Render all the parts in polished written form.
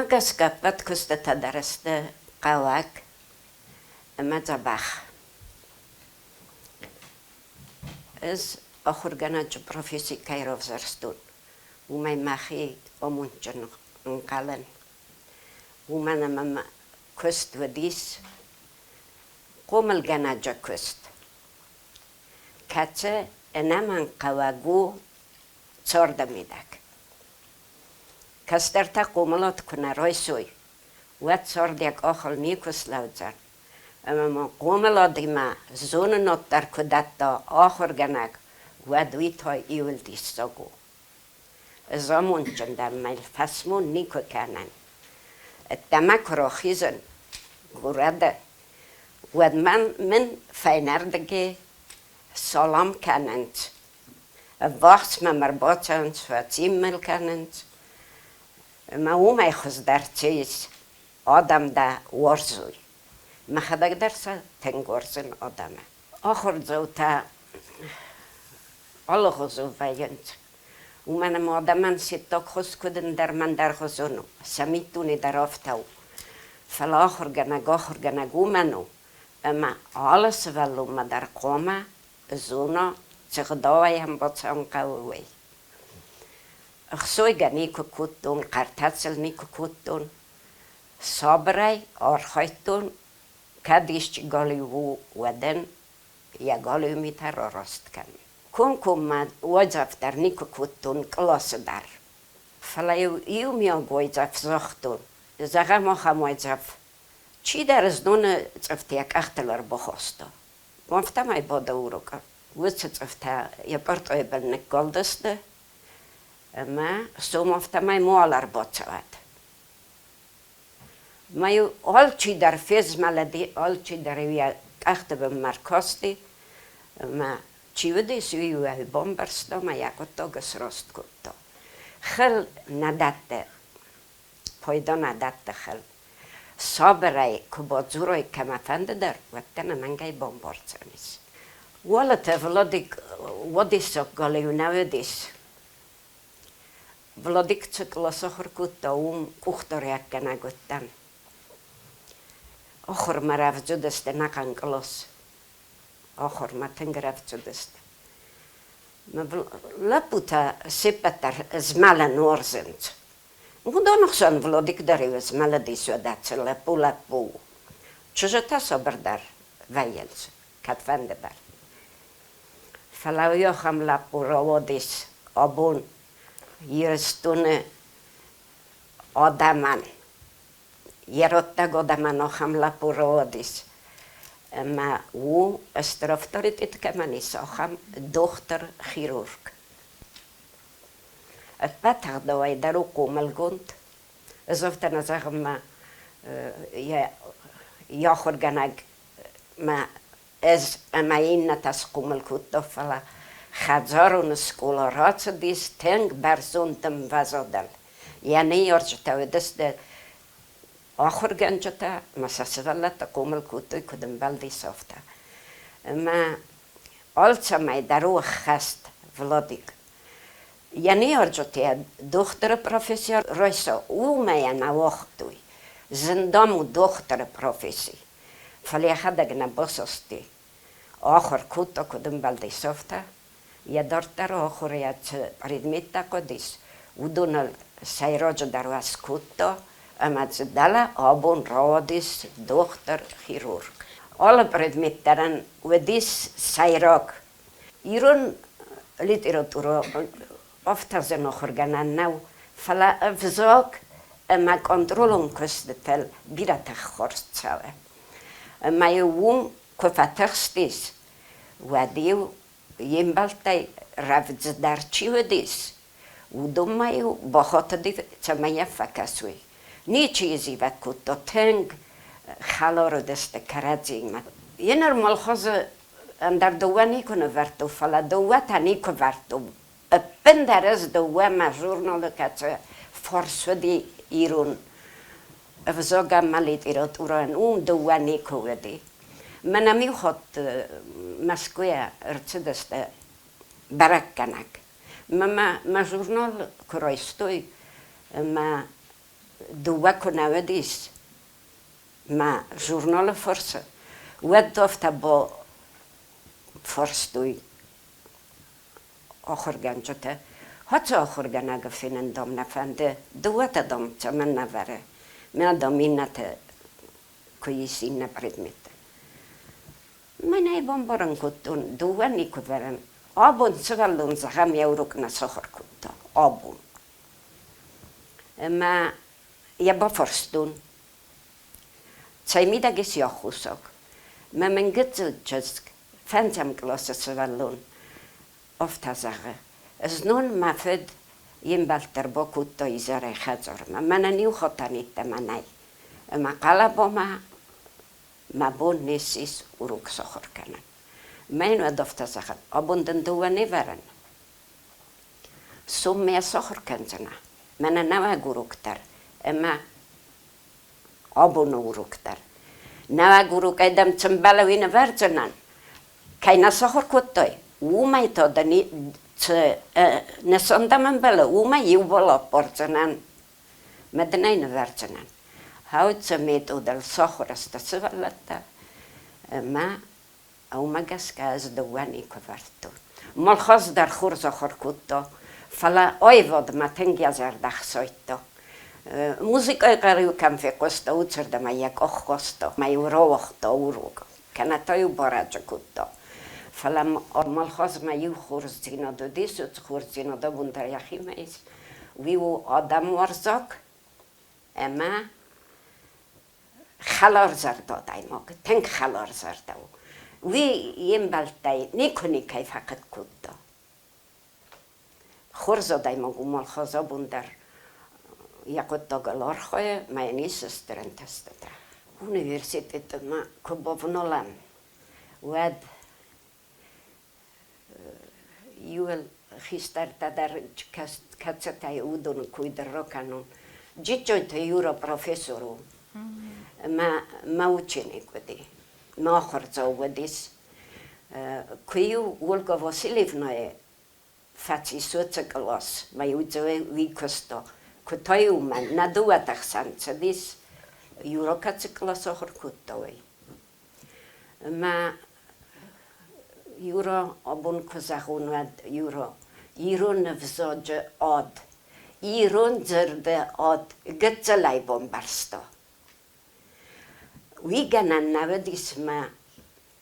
Мӕнмӕ гӕсгӕ ӕппӕт куыстытӕ дӕр сты хъӕуӕг ӕмӕ дзӕбӕх. Ӕз ахуыргӕнӕджы професси кӕй равзӕрстон, уымӕй мӕхи амондджын ӕнхъӕлын. Уымӕн ӕмӕ мӕ куыст уыдис хъомылгӕнӕджы куыст, кӕцы ӕнӕмӕнгхъӕуӕг у царды мидӕг. Кӕстӕртӕ хъомылад куы нӕ райсой, уӕд цард йӕ къахыл никуы слӕудзӕн. Ӕмӕ ма хъомыладимӕ зонынад дӕр куы дӕтта ахуыргӕнӕг, уӕд уый та иуыл диссаг у. Ӕз амондджын дӕн, мӕ фӕсмон никуы кӕнын. Ӕддӕмӕ куы рахизын горӕты, уӕд мын фӕйнӕрдыгӕй салам кӕнынц. Ӕввахс мӕм ӕрбацӕуынц, фӕцин мыл кӕнынц. Ӕмӕ уымӕй хуыздӕр цы ис, адӕм дӕ уарзой. Мӕхӕдӕг дӕр сӕ тынг уарзын адӕмы. Ахуырдзаутӕ алыгъуызон вӕййынц. Уымӕн ӕмӕ адӕмӕн се ддаг хуыз куыд ӕндӕр мӕндӕр хуызон у, сӕ миддуне дӕр афтӕ у. Фӕлӕ ахуыргӕнӕг ахуыргӕнӕг уымӕн у, ӕмӕ алы сывӕллонмӕ дӕр хъуамӕ зона, цы гъдауӕй ӕмбацӕуын хъӕуы, уый. Ӕхсойгӕ никуы кодтон, хъӕртӕ сыл никуы кодтон. Сабырӕй архайдтон, кӕд исчи галиу у, уӕд ын йӕ галиу митӕ рараст кӕнын. Комкоммӕ уайдзӕф дӕр никуы кодтон къласы дӕр. Фӕлӕ-иу иумиаг уайдзӕф загътон. Зӕгъӕм, ахӕм уайдзӕф. Чидӕр зноны цъыфты йӕ къӕхтыл ӕрбахаста. Афтӕмӕй бады урокы. Уыцы цъыфтӕ йӕ пъартъойы бын ныккалдысты ӕмӕ сом афтӕмӕй муал ӕрбацӕуӕд. Ма-иу алчидӕр фезмӕлыди, алчидӕр-иу йӕ къӕхты бынмӕ ркасти ӕмӕ чи уыдис, уый-иу ӕй бамбӕрста ӕмӕ йӕ хъуыддаг сраст кодта. Хыл нӕ дӕтты, пайда нӕ дӕтты хыл. Сабырӕй куы бадзурай кӕмӕфӕнды дӕр, уӕд дӕ ӕнӕмӕнгӕй бамбардзӕнис. Уалыты Владик уадиссаг галиу нӕ уыдис. Владик цы къласы ахуыр кодта, уым къухдариуӕггӕнӕг уыдтӕн. Ахуырмӕ рӕвдз уыдысты ӕнӕхъӕн кълас. Ахуырмӕ тынг рӕвдз уыдысты. Лӕппутӕ се ппӕт дӕр змӕлын уарзынц. Уыдоны хсӕн Владик дӕр-иу змӕлыдис, уӕдӕ цы лӕппу-лӕппу у. Чызджытӕ сабырдӕр вӕййынц, кӕдфӕнды дӕр. Фӕлӕ уый ахӕм лӕппу рауадис абон Ирыстоны адӕмӕн, йе рттаг адӕмӕн ахӕм лӕппу рауадис, ӕмӕ у стыр авторитет кӕмӕн ис, ахӕм дохтыр-хирург. Ӕппӕт ӕгъдауӕй дӕр у хъомылгонд. Ӕз афтӕ нӕ зӕгъын, мӕ йӕ ахуыргӕнӕг мӕ ӕз ӕмӕ иннӕтӕ схъомыл кодта, фӕлӕ хӕдзарон скъола рацыдис тынг бӕрзонд ӕмвӕзадыл. Йӕ ныййарджытӕ уыдысты ахуыргӕнджытӕ ӕмӕ сӕ сывӕллӕтты хъомыл кодтой, куыд ӕмбӕлдис, афтӕ. Ӕмӕ алцӕмӕй дӕр у ӕххӕст Владик. Йӕ ныййарджытӕ дохтыры професси райса, уымӕ йӕ нӕ уагътой. Зындам у дохтыры професси. Фӕлӕ йӕхӕдӕг нӕ басасти. Ахуыр кодта, куыд ӕмбӕлдис, афтӕ. Йӕ дарддӕры ахуыры йӕ цы предметтӕ хъуыдис, уыдоныл сӕйраджыдӕр уӕз кодта ӕмӕ дзы дӕлӕ абон рауадис дохтыр-хирург. Алы предмет дӕр ын уыдис сӕйраг. Ирон литературӕ афтӕ зын ахуыргӕнӕн нӕу, фӕлӕ ӕвзаг ӕмӕ контролон куыстытыл бирӕ тых хорз цӕуы. Ӕмӕ-иу уым куы фӕтыхстис, уӕд-иу йе мбӕлттӕй рӕвдздӕр чи уыдис, уыдонмӕ-иу бахатыди, цӕмӕй йӕм фӕкӕсой. Ничи зивӕг кодта, тынг хӕлар уыдысты кӕрӕдзиимӕ. Еныр Малхазы ӕндӕр дыууӕ никуы нывӕрдтон, фӕлӕ дыууӕ та никуы вӕрдтон. Ӕппындӕр ӕз дыууӕ мӕ журналы кӕцы фарс уыди ирон ӕвзаг ӕмӕ литературӕйӕн, уым дыууӕ никуы уыди. Мӕнӕ иу хатт Мӕскуыйӕ ӕрцыдысты бӕрӕггӕнӕг. Мӕ мӕ журнал куы райстой ӕмӕ Дыууӕ куы нӕ уыдис мӕ журналы фӕрцы, уӕд афтӕ бафарстой ахуыргӕнджытӕ: Хацы ахуыргӕнӕг фенын, дам, нӕ фӕнды, дыууӕтӕ, дам, цӕмӕннӕ вӕры, мӕ, дам, иннӕтӕ куы ис иннӕ предметтӕ. Мӕнӕй бамбарын кодтон, дыууӕ никуы вӕрын. Абон сывӕллон, зӕгъӕм, йӕ урок нӕ сахуыр кодта. Абон. Ӕмӕ йӕ бафарстон, цӕй мидӕг ис йӕ аххосаг. Мӕ мын гыццыл чызг, фӕндзӕм къласы сывӕллон, афтӕ зӕгъы: Знон мӕ фыд йе мбӕлтты ӕрбакодта изӕрӕй хӕдзармӕ, мӕнӕн иу хатӕн йеддӕмӕ нӕй. Ӕмӕ хъӕлӕбамӕ мӕ бон не ссис урок сахуыр кӕнын. Мӕн уӕд афтӕ зӕгъын, абон дын дыууӕ не вӕрын. Сом мӕ сахуыр кӕндзынӕ, мӕнӕ нӕуӕг урок дӕр ӕмӕ абоны урок дӕр. Нӕуӕг урокӕй дӕм цы мбӕлы, уый нывӕрдзынӕн. Кӕй нӕ сахуыр кодтай, уымӕй та дын цы нысан дӕм ӕмбӕлы, уымӕй иу бал аппардзынӕн. Мӕ дын ӕй нывӕрдзынӕн. Хауд методыл сахуыр сты сывӕллӕттӕ ӕмӕ уымӕ гӕсгӕ ӕз дыууӕ никуы вӕрдтон. Молхоз дӕр хорз ахуыр кодта, фӕлӕ аивадмӕ тынг йӕ зӕрдӕ хсайдта. Музыкӕйы хъӕр-иу кӕм фехъуыста, уыцырдӕм ӕй йӕ къух хаста, ӕмӕ-иу рауагъта урок, кӕнӕ та-иу барӕджы кодта. Фӕлӕ Малхазмӕ иу хорздзинад уыдис, уыцы хорздзинад абон дӕр йӕхимӕ ис. Уый у адӕмуарзаг ӕмӕ хӕларзӕрдӕ адӕймаг, тынг хӕларзӕрдӕ у. Уый йе мбӕлттӕй никуы никӕй фӕхъыг кодта. Хорз адӕймаг у Малхаз абон дӕр. Йӕ хъуыддагыл архайы мӕ йын ис стыр ӕнтыстытӕ. Университеты ма куы бавналӕм, уӕд иуыл хистӕртӕ дӕр кӕцытӕй уыдоны кой дӕр ракӕнон. Джиджджойты Юра профессор у. Мӕ, мӕ ученик уыди, мӕ ахуырдзау уыдис. Куы-иу Ольга Васильевнайы фӕцис уыцы кълас, мӕ-иу дзы уый куыста. Куы та-иу мӕн нӕ дыууӕты хсӕн цыдис, Юра кӕцы кълас ахуыр кодта, уый. Мӕ Юра абон куы зӕгъон, уӕд Юра ирон ӕвзаджы ад, ирон дзырды ад гыццылӕй бамбӕрста. Уый гӕнӕн нӕ уыдис мӕ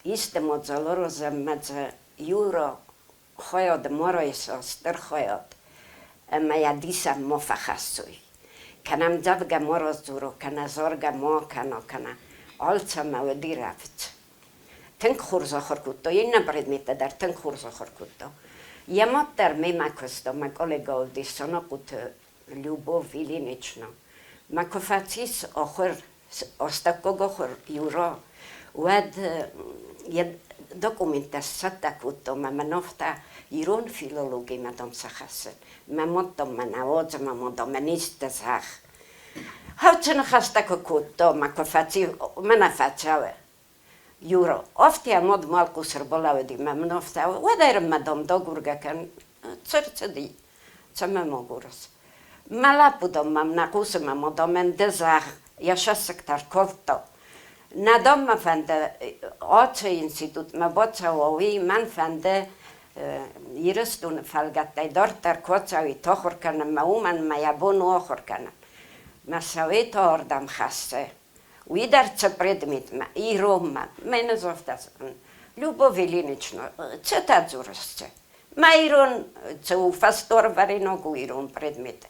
исты мадзал аразӕм мӕ дзы Юра хайад ма райса, стыр хайад, ӕмӕ йӕ дисӕн ма фӕхӕссой. Кӕнӕ ӕмдзӕвгӕ ма раздзура, кӕнӕ заргӕ ма акӕна, кӕнӕ алцӕмӕ уыди рӕвдз. Тынг хорз ахуыр кодта, иннӕ предметтӕ дӕр тынг хорз ахуыр кодта. Йӕ мад дӕр мемӕ куыста, мӕ коллегӕ уыдис Санахъоты Любовь Ильинична. Мӕ куы фӕцис ахуыр, астӕуккаг ахуыр Юра, уӕд йӕ документтӕ сцӕттӕ кодта ӕмӕ мӕн афтӕ ирон филологимӕ, дам, сӕ хӕссын. Мӕ мад, дам, мӕ нӕ уадзы, мӕ мад, дам, мӕ низтӕ зӕгъ. Хӕлцы ныхӕстӕ куы кодта ӕмӕ куы фӕци, мӕнӕ фӕцӕуы. Юра, афтӕ мад малхъус ӕрбалӕууыди мӕ мын афтӕ, уӕд ӕрмӕ, дам, дагургӕ кӕн, цы рцыди, цӕмӕ ма агурыс? Мӕ лӕппу, дам, мӕм нӕ хъусы, мӕ мад, дам, ды зӕгъ, йӕ сӕссыгтӕ ркалдта. Нӕ, дам, мӕ фӕнды ацы институтмӕ бацӕуа, уый мӕн фӕнды Ирыстоны фӕлгӕттӕй дарддӕр куы ацӕуид ахуыр кӕнынмӕ, уымӕн мӕ йӕ бон у ахуыр кӕнын. Мӕ совет ардӕм хӕссы. Уый дӕр цы предметмӕ, иронмӕ. Мӕнӕ афтӕ зӕгъын, Любовь Ильинична, цытӕ дзурыс цы? Мӕ ирон цы у, фӕсторвӕринаг у ирон предмет.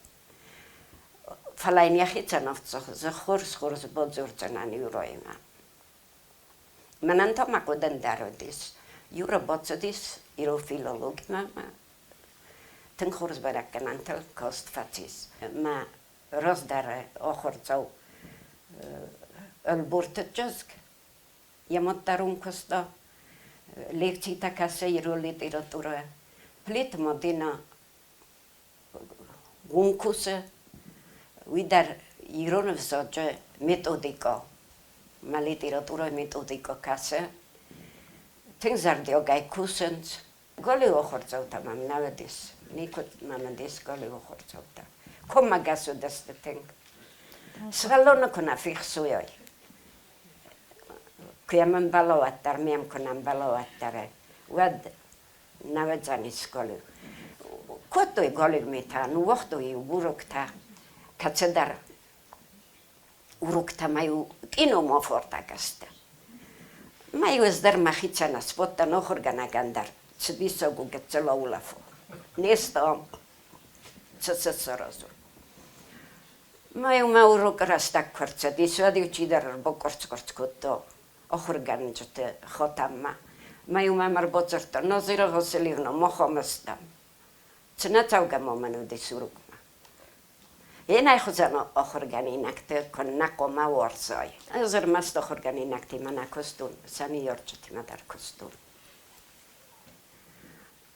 Фӕлӕ йын йӕхицӕн афтӕ зӕгъы, хорз-хорз бадзурдзынӕн Юроимӕ. Мӕнӕн та мӕ хъуыды ӕндӕр уыдис. Юра бацыдис ирон филологимӕ ӕмӕ тынг хорз бӕрӕггӕнӕнтыл каст фӕцис. Мӕ раздӕры ахуырдзау Ӕлборты чызг йӕ мад дӕр уым куыста, лекцитӕ кӕсы ирон литературӕйӕ. Плиты Мадинӕ уым кусы, уый дӕр ирон ӕвзаджы методикӕ, мӕ литературӕйы методикӕ кӕсы. Тынг зӕрдиагӕй кусынц. Галиу ахуырдзаутӕ мӕм нӕ уыдис, никуы мӕм уыдис галиу ахуырдзаутӕ. Коммӕгӕс уыдысты тынг. Сывӕллоны куы нӕ фехсуйой, куы йӕм ӕмбӕла, уӕддӕр, ме йӕм куы нӕ ӕмбӕла, уӕддӕр, уӕд нӕ уыдзӕни школы. Кодтой голыг митӕ, ныууагътой-иу уроктӕ, кӕцыдӕр уроктӕ ма-иу киномӕ фордагӕсты. Ма-иу ӕз дӕр мӕхицӕн асбодтӕн ахуыргӕнӕгӕн дӕр, цы диссаг у гыццыл аулӕфон. Не стӕм, цы цы саразон. Ма-иу мӕ урокы рӕстӕг куы ӕрцыдис, уӕд-иу чидӕр ӕрбакъуырцц-къуырцц кодта ахуыргӕнджыты хотӕммӕ. Ма-иу мӕм ӕрбадзырдта, Назира Васильевна, мах ам стӕм. Цы нӕ цӕугӕ ма мын уыдис урокмӕ. Енӕйхуызӕн ахуыргӕнинӕгты куыннӕ хъуамӕ уарзай. Ӕз ӕрмӕст ахуыргӕнинӕгтимӕ нӕ куыстон, сӕ ныййарджытимӕ дӕр куыстон.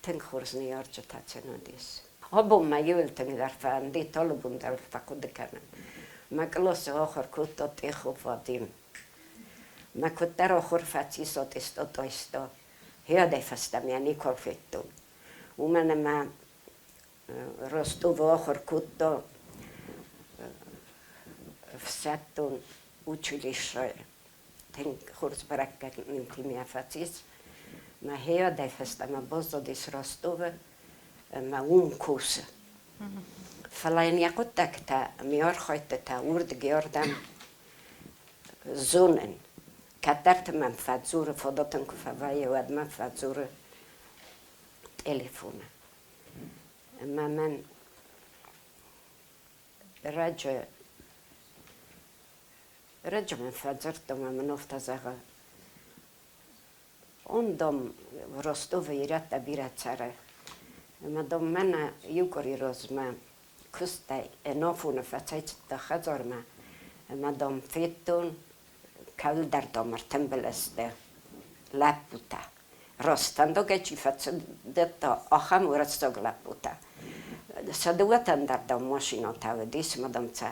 Тынг хорз ныййарджытӕ сын уыдис. Абон мӕ иуыл тынгдӕр фӕнды талыбон дӕр фӕхъуыды кӕнын. Мӕ къласы ахуыр кодта Тъехов Вадим. Мӕ куыддӕр ахуыр фӕцис аттестат айста, уӕдӕй фӕстӕмӕ никуал федтон. Уымӕн ӕмӕ Ростовы ахуыр кодта ӕфсӕддон училищӕйы. Тынг хорз бӕрӕггӕнӕнтимӕ фӕцис. Мӕ хиадӕй фӕстӕмӕ баззадис Ростовы ӕмӕ уым кусы. Фӕлӕ йын йӕ хъуыддӕгтӕ ме архайдтытӕ уырдыгӕй ардӕм зонын. Кӕддӕрты мӕм фӕдзуры, фадат ын куы фӕвӕййы, уӕд мӕм фӕдзуры телефоны. Ӕмӕ мӕн раджы, раджы мын фӕдзырдта ӕмӕ мын афтӕ зӕгъы, он, дам, в Ростовы ирӕттӕ бирӕ цӕры. Ӕмӕ, дам, мӕнӕ иу къуыри размӕ куыстӕй ӕнафоны фӕцӕйцыдтӕ хӕдзармӕ ӕмӕ, дам, федтон, кӕуылдӕр, дам, ӕртымбыл сты лӕппутӕ. Рӕстӕндагӕй чи фӕцудыдта, ахӕм уырыссаг лӕппутӕ. Сӕ дыууӕтӕн дӕр, дам, машинӕтӕ уыдис ӕмӕ, дам, сӕ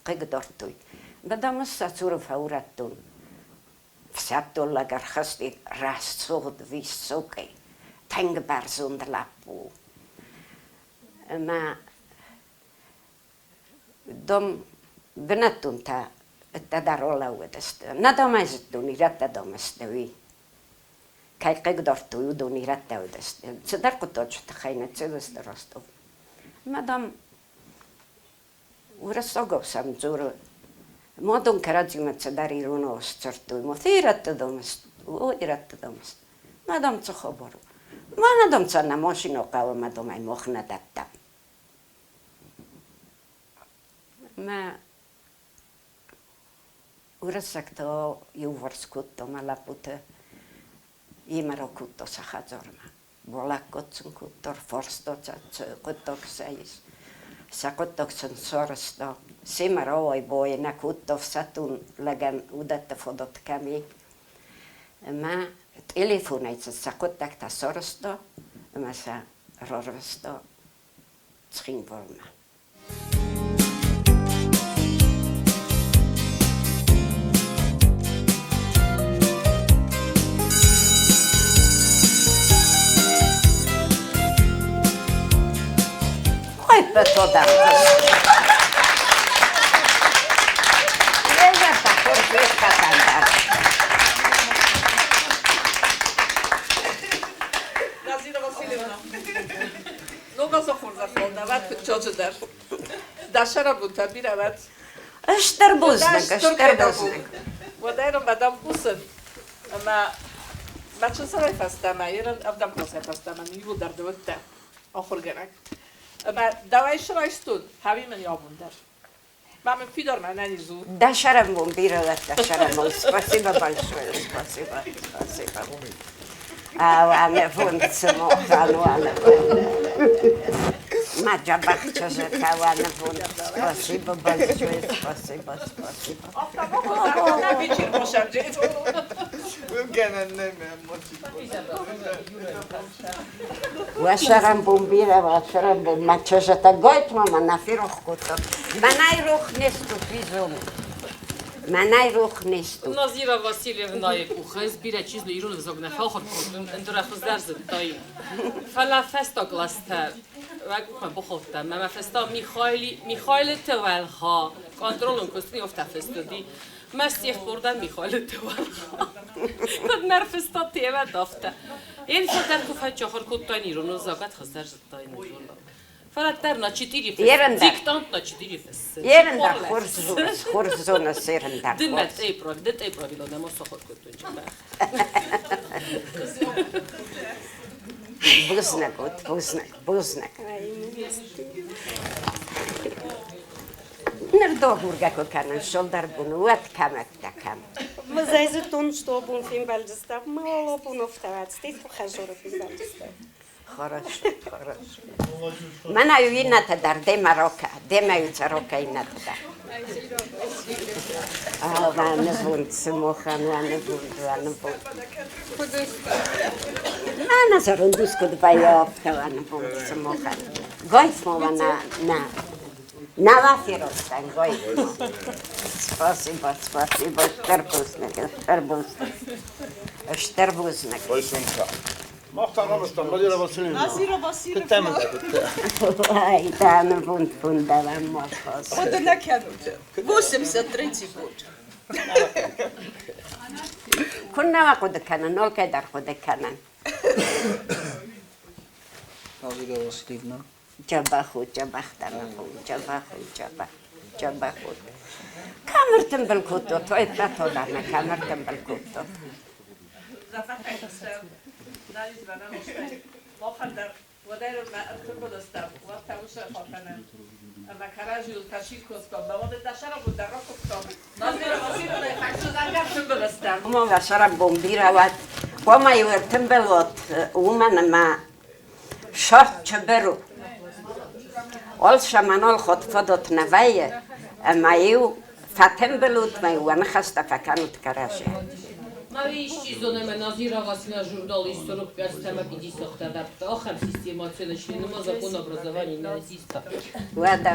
хъыгдардтой. Ӕмӕ, дам, ӕз сӕ цуры фӕурӕдтон. Ӕфсӕддон лӕг ӕрхызти рӕсугъд високӕй, тынг бӕрзонд лӕппу. Ӕмӕ дам бынӕттонтӕ ӕддӕдӕр алӕууыдысты. Нӕ, дам, ӕй зыдтон, ирӕттӕ, дам, сты, уый. Кӕй хъыгдардтой, уыдон ирӕттӕ уыдысты. Цыдӕр хъуыддаджы тыххӕй ныццыдысты Ростов. Ӕмӕ, дам, уырыссагау сӕм дзуры. Мадон кӕрӕдзимӕ цыдӕр иронау сдзырдтой. Ма ирӕттӕ, дам, о, ирӕттӕ, дам, Ма, дам, цы хабар у? Мӕнӕ, дам, сӕ нӕ машинӕ хъӕуы, ӕмӕ, дам, ӕй мах нӕ дӕттӕм. Мӕ уырыссӕгтӕ иуварс кодта мӕ лӕппуты, йемӕ ракодта сӕ хӕдзармӕ. Балӕггад сын кодта, ӕрфарста сӕ, цы хъуыддаг сӕ ис. Сӕ хъуыддаг сын сарӕзта. Семӕ рауай-бауай нӕ кодта ӕфсӕддон лӕгӕн уыдӕтты фадат кӕм и. Ӕмӕ телефонӕй сын сӕ хъуыддӕгтӕ сарӕзта ӕмӕ сӕ рарвыста Цхинвалмӕ. Ӕппӕт Ног азы хорзӕх уал давӕт фыццаджыдӕр. Дӕ сӕрӕбонтӕ бирӕ уӕд. Стыр бузныг, стыр бузныг. Уӕдӕй мадам кусын ӕмӕ мӕ чындзӕй фӕстӕмӕ, ерын ӕвдӕм классӕй фӕстӕмӕ иууылдӕр ды уыдтӕ ахуыргӕнӕг. Ӕмӕ дӕуӕй срайстон, хӕви мын абон дӕр. Ма мын фидар мӕ ӕнӕниз у. Дӕ сӕрӕнбон бирӕ уӕд, дӕ сӕрӕнбон. Спасибо большое, спасибо, спасибо. Спасибо большое, спасибо, спасибо. Уӕ сӕрӕнбон бирӕ, уӕ сӕрӕнбон, мӕ чызджытӕ гайтма мӕ нӕ ферох кодтат. Мӕнӕй рох не стут, уый Мӕнӕй рох не стут. Назира Васильевнайы къухы ӕз бирӕ чи зоны ирон ӕвзаг нӕ фӕахуыр кодтон, ӕндӕр хуыздӕр зыдтай. Фӕлӕ фӕстаг класстӕ уӕ къухмӕ бахаудта. Мӕ мӕ фӕстаг Михайли, Михайлы Уӕлха. Контролон куысты афтӕ фыст уыди. Мӕ с тех пор дӕр Михалы Куыд нӕ рфыста темӕ афтӕ. Ен фылдӕр куы фӕчахуыр кодтаин ирон ӕвзаг, уӕд хуыздӕр зыдтаин ирон. Фӕлӕ дӕр на четыре фыссы. Диктант на четыре фыссы. Ерында хорз зоныс, хорз зоныс ерында. Ды мӕ тъей правило, ды тъей правило нӕма сахуыр кодтон чемӕ. Бузныг ут, бузныг, бузныг. Ныр догургӕ куы кӕнын сылдӕрбон, уӕд кӕмӕттӕ кӕм. Мы зайзытон, что абон фембӕлдыстӕм, мы абон офтавӕцтӕй хӕзоры фембӕлдыстӕм. Хорошо, хорошо. Мӕнӕ-иу иннӕтӕ дӕр демӕ рока, демӕ-иу цӕрока иннӕтӕ дӕр. Уанывунд, сымохан, уанывунд, уанывунд. Мӕнӕ зӕронд ус куыд баййафта уанывунд, сымохан. Гойфмова на, на, на лафиростан, гойфмо. Спасибо, спасибо, стыр бузныг, стыр бузныг. Стыр бузныг. Мах та равыстам, Назира Васильевна. Назира Васильевна. Ай, да, ну бунт бунт махос. Ходи не кӕнут. 83 год. Куыннӕ хъуыды кӕнын, алкӕй дӕр хъуыды кӕнын. Назира Васильевна. Дзӕбӕх у, дзӕбӕх дӕр у, дзӕбӕх у, дзӕбӕх, дзӕбӕх у. Кӕм ӕртымбыл кодтот, ой, пӕтоламӕ кӕм ӕртымбыл кодтот. Уымӕн сӕрӕнбон бирӕ уӕд, хъуамӕ-иу ӕртымбыл уот, уымӕн ӕмӕ сӕрд чыбыр у. Олсӕмӕн олхот фадат нӕ вӕййы, ӕмӕ-иу фӕтымбыл ут мӕ уӕ ныхӕстӕ фӕкӕнут кӕрӕдзийӕн. Исчи зоны, ӕмӕ Назира Васильевна журнал ис 45 ӕмӕ 50 ӕвӕрдта. Ахӕм система оценочный закон образования не систа. Уӕдӕ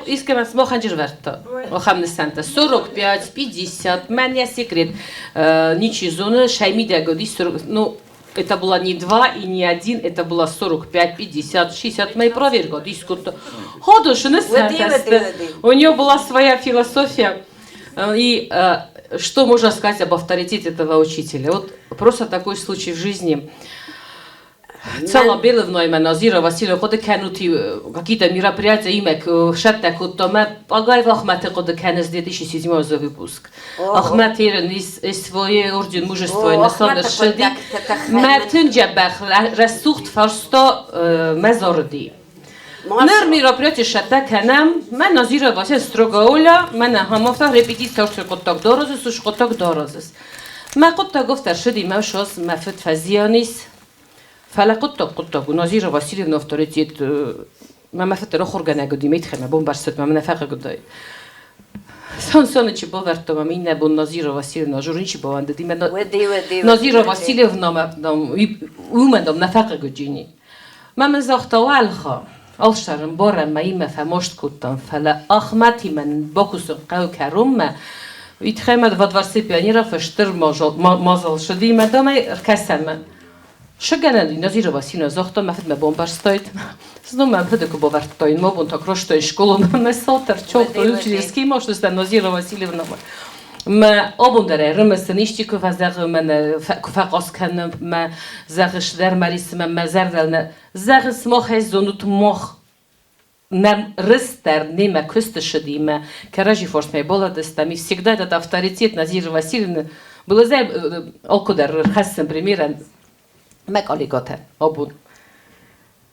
Искӕмӕн сымахӕн ӕвӕрдта. Ахӕм нысантӕ 45, 50, мӕн йӕ секрет. Ничи зоны, сӕ мидӕг уыди 40, ну, это было не два и не один, это было 45, 50, 60. Моя проверка, дискута. Ходошины У нее была своя философия. И что можно сказать об авторитете этого учителя? Вот просто такой случай в жизни. Цала Беловна ӕмӕ Назира Васильевна хъуыды кӕнут какие-то мероприятия имӕ шӕттӕ кодта мӕ Агаев Ахмӕты хъуыды кӕныс 2007 за выпуск. Ахмӕт ерын свой орден мужества нысан ссыди. Мӕ тынг дзӕбӕх рӕсугъд фарста мӕ зарыди. Ныр мероприятие шӕттӕ кӕнӕм, мӕ Назира Васильевна строго оля, мӕнӕ хамафта репетиция хъуыддаг даразыс, уш хъуыддаг даразыс. Мӕ хъуыддаг офтӕ ршыди, мӕ шос мӕ фыд фӕзианис. Фӕлӕ хъуыддаг хъуыддаг у, Назира Васильевна авторитет мӕ мӕ фыд дӕр ахуыргӕнӕг уыди, мӕ тыххӕй мӕ бон бӕрцыд, мӕ мӕ нӕ фӕхъыг уыдаид. Сан Санычы бавӕрдта мӕм иннӕ бон Назира Васильевна, журничы бауӕндыди мӕ Назира Васильевна мӕ уымӕн дам нӕ фӕхъыг уыди. Мӕ мын загъта, уӕлха, алсӕрын барӕн мӕ имӕ фӕмаст кодтам, фӕлӕ Ахмӕтимӕ нын бакусын хъӕуы кӕронмӕ. Уый тыххӕй мӕ во дворце пионеров стыр мадзал ссыди мӕ дам ӕй ӕркӕсӕм. Шыгӕнӕн Назира Васильевна загъта, мӕ фыдмӕ бамбӕрстаид. Зном мӕ фыды куы бавӕрдтаин, мӕ бон так ростой школамӕ, мӕ салтӕр чохтой, учительский машинистӕ Назира Васильевна. Мӕ абон дӕр ӕрымысын, исчи куы фӕзӕгъы, мӕнӕ куы фӕхъас кӕны, мӕ зӕгъыс дӕр мӕ рисы, мӕ мӕ зӕрдӕ нӕ зӕгъы, сымахӕй зонут мах нӕм рыст дӕр немӕ куысты ссыди, кӕрӕдзи фарсмӕ баладыстӕм, и всегда этот авторитет Назиры Васильевны было алкуыдӕр ӕрхӕссын примерӕн мӕ коллегатӕ абон.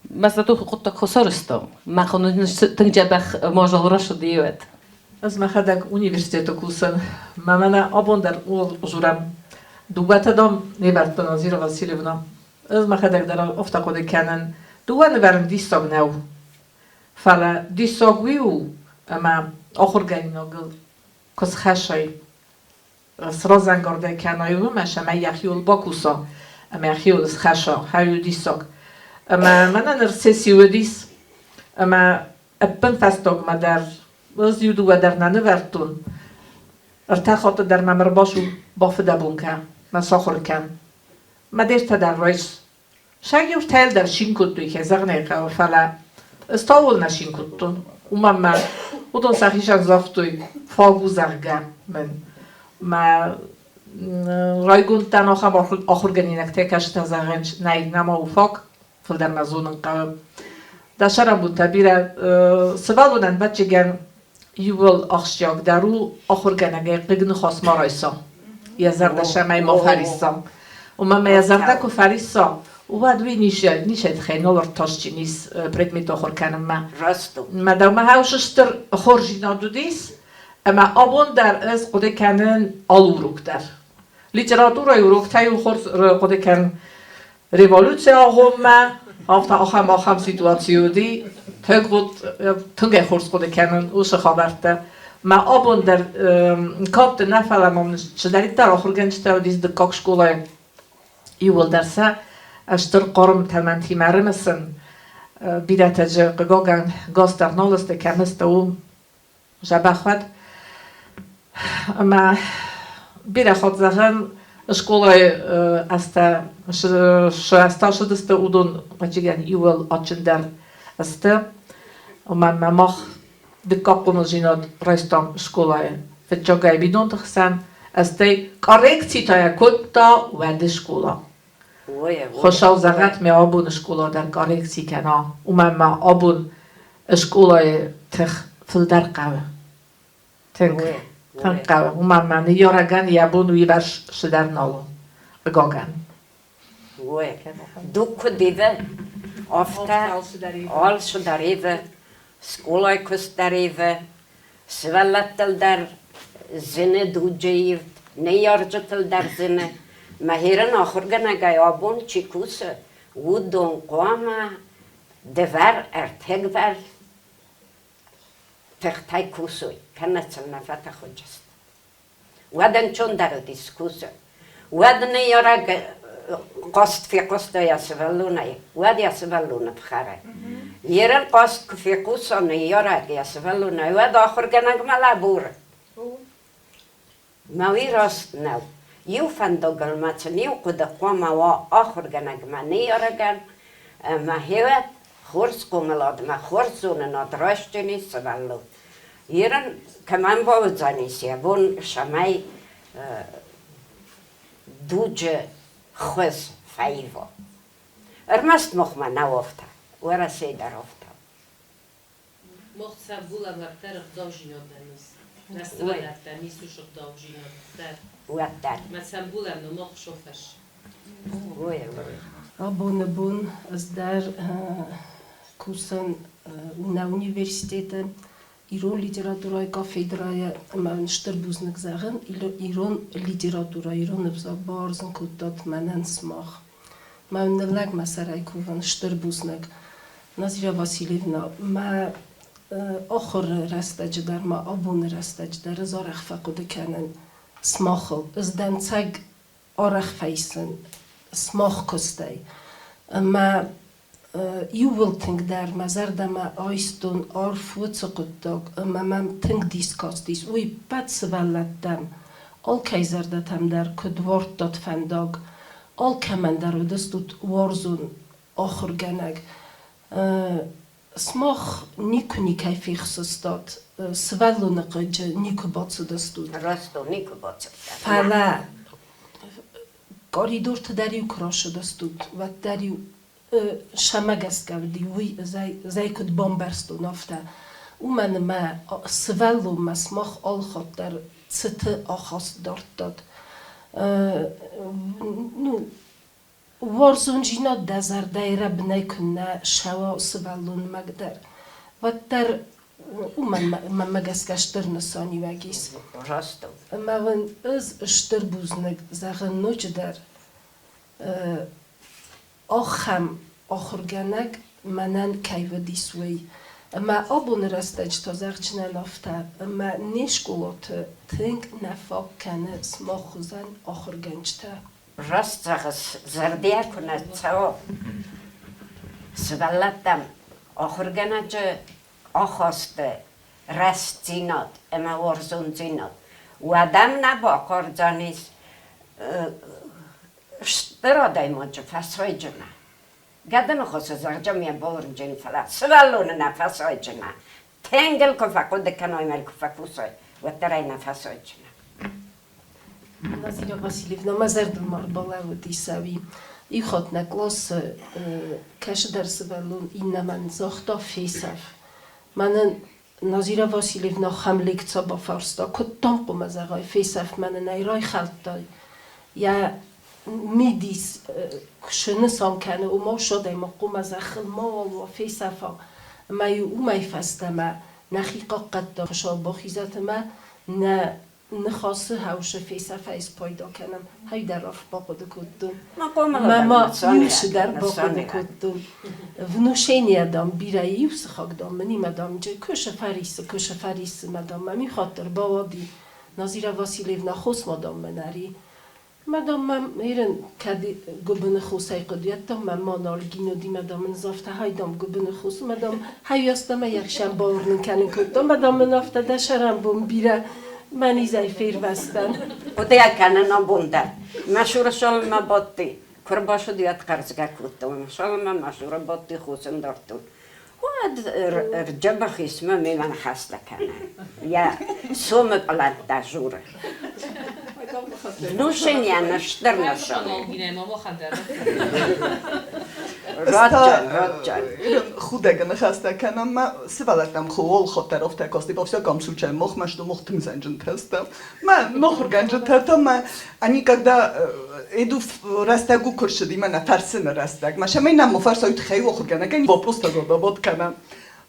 Мӕ зато хъуыддаг хуыцарыстам. Мӕ тынг дзӕбӕх мадзал рацыди уӕд. Ӕз мӕхӕдӕг университеты кусын. Мӕ мӕнӕ абон дӕр ууыл дзурӕм. Дыууӕтӕ, дам, не вӕрдта Назира Васильевна. Ӕз мӕхӕдӕг дӕр афтӕ хъуыды кӕнын. Дыууӕ нывӕрын диссаг нӕу. Фӕлӕ диссаг уый у, ӕмӕ ахуыргӕнинагыл куы схӕссай, сразӕнгардӕй кӕнай уымӕ, ӕмӕ йӕхиуыл бакуса, ӕмӕ йӕхиуыл схӕсса, хӕй у диссаг. Ӕмӕ мӕнӕ ныр сесси уыдис, ӕмӕ ӕппынфӕстагмӕ дӕр ӕз иу дыууӕ дӕр нӕ нывӕрдтон. Ӕртӕ хатты дӕр мӕм ӕрбацу, бафыдӕбон кӕн, мӕ сахуыр кӕн. Мӕ дертӕ дӕр райс. Сӕ иутӕ дӕр цин кодтой, кӕй зӕгъын ӕй хъӕуы, фӕлӕ ӕз та ууыл нӕ цин кодтон. Уымӕн мӕ Уыдон сӕхицӕн загътой, фаг у, зӕгъгӕ, мын. Мӕ райгонд дӕн ахӕм ахуыргӕнинӕгтӕй, кӕцытӕ зӕгъынц, нӕй, нӕма у фаг, фылдӕр нӕ зонын хъӕуы. Дӕ сӕрӕнбонтӕ бирӕ сывӕллонӕн ӕвӕццӕгӕн иууыл ахсджиагдӕр у ахуыргӕнӕгӕй хъыг ныхас ма райса, йӕ зӕрдӕ сӕмӕй ма фӕрисса. Уымӕн ӕмӕ йӕ зӕрдӕ куы фӕрисса, уӕд уый ницӕй тыххӕй нал ӕртасджын ис предмет ахуыр кӕнынмӕ. Раст у. Мӕ дӕумӕ хӕус стыр хорздзинад уыдис, ӕмӕ абон дӕр ӕз хъуыды кӕнын алы урок дӕр. Литературӕйы уроктӕ-иу хорз хъуыды кӕнын революцийы агъоммӕ, афтӕ ахӕм ахӕм ситуаци уыди, тынг уыд, тынг ӕй хорз хъуыды кӕнын уыцы хабӕрттӕ. Мӕ абон дӕр кӕдты нӕ, фӕлӕ мӕм цыдӕриддӕр ахуыргӕнджытӕ уыдис дыккаг скъолайы, иууылдӕр сӕ стыр хъарм тӕлмӕнтимӕ ӕрымысын. Бирӕтӕ дзы, хъыгагӕн, газ дӕр нал сты, кӕм сты, уым дзӕбӕх уӕд. Ӕмӕ бирӕ хатт зӕгъӕм, скъолайы азтӕ цы азтӕ цыдысты, уыдон ӕвӕццӕгӕн иууыл адджындӕр сты. Уымӕн ӕмӕ мах дыккаг хъомылдзинад райстам скъолайы фыццагӕй бинонты хсӕн, стӕй коррекцитӕ кодта уӕды скъола. Хуыцау зӕгъӕд, мӕ абоны скъола дӕр коррекци кӕна, уымӕн ӕмӕ абон скъолайы тых фылдӕр хъӕуы. Тынг, тынг хъӕуы. Уымӕн ӕмӕ ныййарӕгӕн йӕ бон уыйбӕрц цыдӕр нал у, хъыгагӕн. Дуг куыд ивы, афтӕ алцыдӕр ивы, скъолайы куыст дӕр ивы, сывӕллӕттыл дӕр зыны дуджы ивд, ныййарджытыл дӕр зыны. Мӕхирӕн ахуыргӕнӕгӕй абон чи кусы, уыдон хъуамӕ дывӕр, ӕртӕгвӕр тыхтӕй кусой, кӕнӕ сыл нӕ фӕтӕхуджысты. Уӕд ӕнцондӕр уыдис кусын. Уӕд ныййарӕг хъаст фехъуыста йӕ сывӕллонӕй, уӕд йӕ сывӕллоны фхӕры. Ерын хъаст куы фехъуса ныййарӕг йӕ сывӕллонӕй, уӕд ахуыргӕнӕгмӕ лӕбуры. Мӕ уый раст нӕу. Иу фӕндагыл ма сын иу хъуыды хъуамӕ уа ахуыргӕнӕгмӕ ныййарӕгӕн, ӕмӕ хеуӕт хорз хъомыладмӕ хорз зонынад райсдзӕни сывӕллон. Ерын кӕмӕн бауыдзӕнис йӕ бон, цӕмӕй дуджы хуыз фӕива. Ӕрмӕст махмӕ нӕ афтӕ, Уӕрӕсейы дӕр афтӕ. Мах цӕвгулӕвӕрдтӕ рӕгъдаудзийнадӕн ис. Нӕ сывӕллӕттӕм ис уыцы рӕгъдаудзинад дӕр. Уӕддӕр. Мӕ цӕвгулӕн мах шофӕс. Абоны бон ӕз дӕр кусын нӕ университеты ирон литературӕйы кафедрӕйы ӕмӕ уын стыр бузныг зӕгъын, ирон литературӕ, ирон ӕвзаг бауарзын кодтат мӕнӕн сымах. Мӕ ныллӕг мӕ сӕрӕй кувын, стыр бузныг. Назира Васильевна, мӕ ахуыры рӕстӕджы дӕр ма абоны рӕстӕджы дӕр ӕз арӕх фӕхъуыды кӕнын сымахыл. Ӕз дӕнцӕг арӕх фӕисын сымах куыстӕй. Ӕмӕ иууыл тынгдӕр мӕ зӕрдӕмӕ айстон арф уыцы хъуыддаг ӕмӕ мӕм тынг дис кастис, уый ӕппӕт сывӕллӕттӕм, алкӕй зӕрдӕтӕм дӕр куыд уардтат фӕндаг, алкӕмӕн дӕр уыдыстут уарзон ахуыргӕнӕг. Сымах никуы никӕй фехсыстат, сывӕллоны хъыджы никуы бацыдыстут. Раст у, никуы бацыдтӕн. Фӕлӕ коридорты дӕр-иу куы рацыдыстут, уӕддӕр-иу сӕмӕ гӕсгӕ уыди, уый зӕй куыд бамбӕрстон, афтӕ. Уымӕн ӕмӕ сывӕллонмӕ сымах алыхатт дӕр цыты ахаст дардтат. Ну, уарзондзинад дӕ зӕрдӕйы рӕбынӕй куыннӕ ссӕуа сывӕллонмӕ дӕр, уӕддӕр уымӕн мӕнмӕ гӕсгӕ стыр нысаниуӕг ис. Раст у. Ӕмӕ уын ӕз стыр бузныг зӕгъын ноджыдӕр, ахӕм ахуыргӕнӕг мӕнӕн кӕй уыдис, уый. Ӕмӕ абоны рӕстӕджы та зӕгъджынӕн афтӕ, ӕмӕ не скъолаты тынг нӕ фаг кӕны сымах хуызӕн ахуыргӕнджытӕ. Раст зӕгъыс, зӕрдиаг куы нӕ цӕуа сывӕллӕттӕм ахуыргӕнӕджы ахасты рӕстдзинад ӕмӕ уарзондзинад, уӕд ӕм нӕ бахъардзӕнис стыр адӕймаджы фӕсайджынӕ. Гӕды ныхасы зӕгъджы ме бауырнджын, фӕлӕ сывӕллоны нӕ фӕсайджынӕ. Тынг ыл куы фӕхъуыды кӕной ӕмӕ йыл куы фӕкусой, уӕддӕр ӕй нӕ фӕсайдзынӕ. Назира Васильевна, мӕ зӕрдыл ма ӕрбалӕууыди саби. Иу хатт нӕ къласы кӕсыдӕр сывӕллон иннӕмӕн загъта фесӕф. Мӕнӕн Назира Васильевна ахӕм лекци бафарста, куыд дӕм хъуамӕ зӕгъай, фесӕф мӕнӕн ӕй райхӕлдтай. Йӕ мидис куы нысан кӕны, ома ус адӕймаг хъуамӕ зӕххыл мауал уа, фесӕфа. Ӕмӕ-иу уымӕй фӕстӕмӕ нӕхи хъахъхъӕдта Хуыцау бахизӕд ӕмӕ нӕ ныхасы хӕусы фесӕфӕй спайда кӕнӕм. Хӕйдӕр арф бахъуыды кодтон. Мӕ ма иу цыдӕр бахъуыды кодтон. Внушение, дам, бирӕ иу сыхаг, дам, мынимӕ, дам, кусы фӕриссы, кусы фӕриссы, мӕ, дам, мӕм иу хатт ӕрбауади Назира Васильевна хосмӕ, дам, мӕ нӕри. Мадам мӕм ерын кӕд гуыбыны хосӕй хъуыдыйӕдтӕ мӕм ма нал гиноди, мадам ын афтӕ хай, дам, гуыбыны хос, мадам хаййӕстӕмӕ йӕхсӕн бауырнын кӕнын кодта, мадам ын афтӕ дӕ сӕрӕнбон бирӕ мӕ низӕй фервӕзтӕн. Хъуыдыйӕ кӕнын абон дӕр. Мӕ цуры цалынмӕ бадти, куы ӕрбацыд, уӕд хъӕрзгӕ кодта. Цалынмӕ мӕ цуры бадти, хосын дардтон. Уӕд ӕрджӕбӕх ис мӕ мемӕ ныхӕстӕ кӕны. Йӕ сомы пълӕнттӕ журы. Внушение стыр нысан. Радджан, радджан. Худӕгы ныхӕстӕ кӕнӕм мӕ сывӕллӕттӕм хуол хоттеровтӕ кости во всяком случае мох мӕ что мох тынг зӕнджынтӕ Мӕ мохургӕнджытӕ та мӕ они когда иду рӕстӕгу куы рцыди мӕнӕ фӕрсыны рӕстӕг мӕ сӕмӕй нӕм фӕрсой тыххӕй охургӕнӕгӕн вопрос-тӕ задавать кӕнӕм.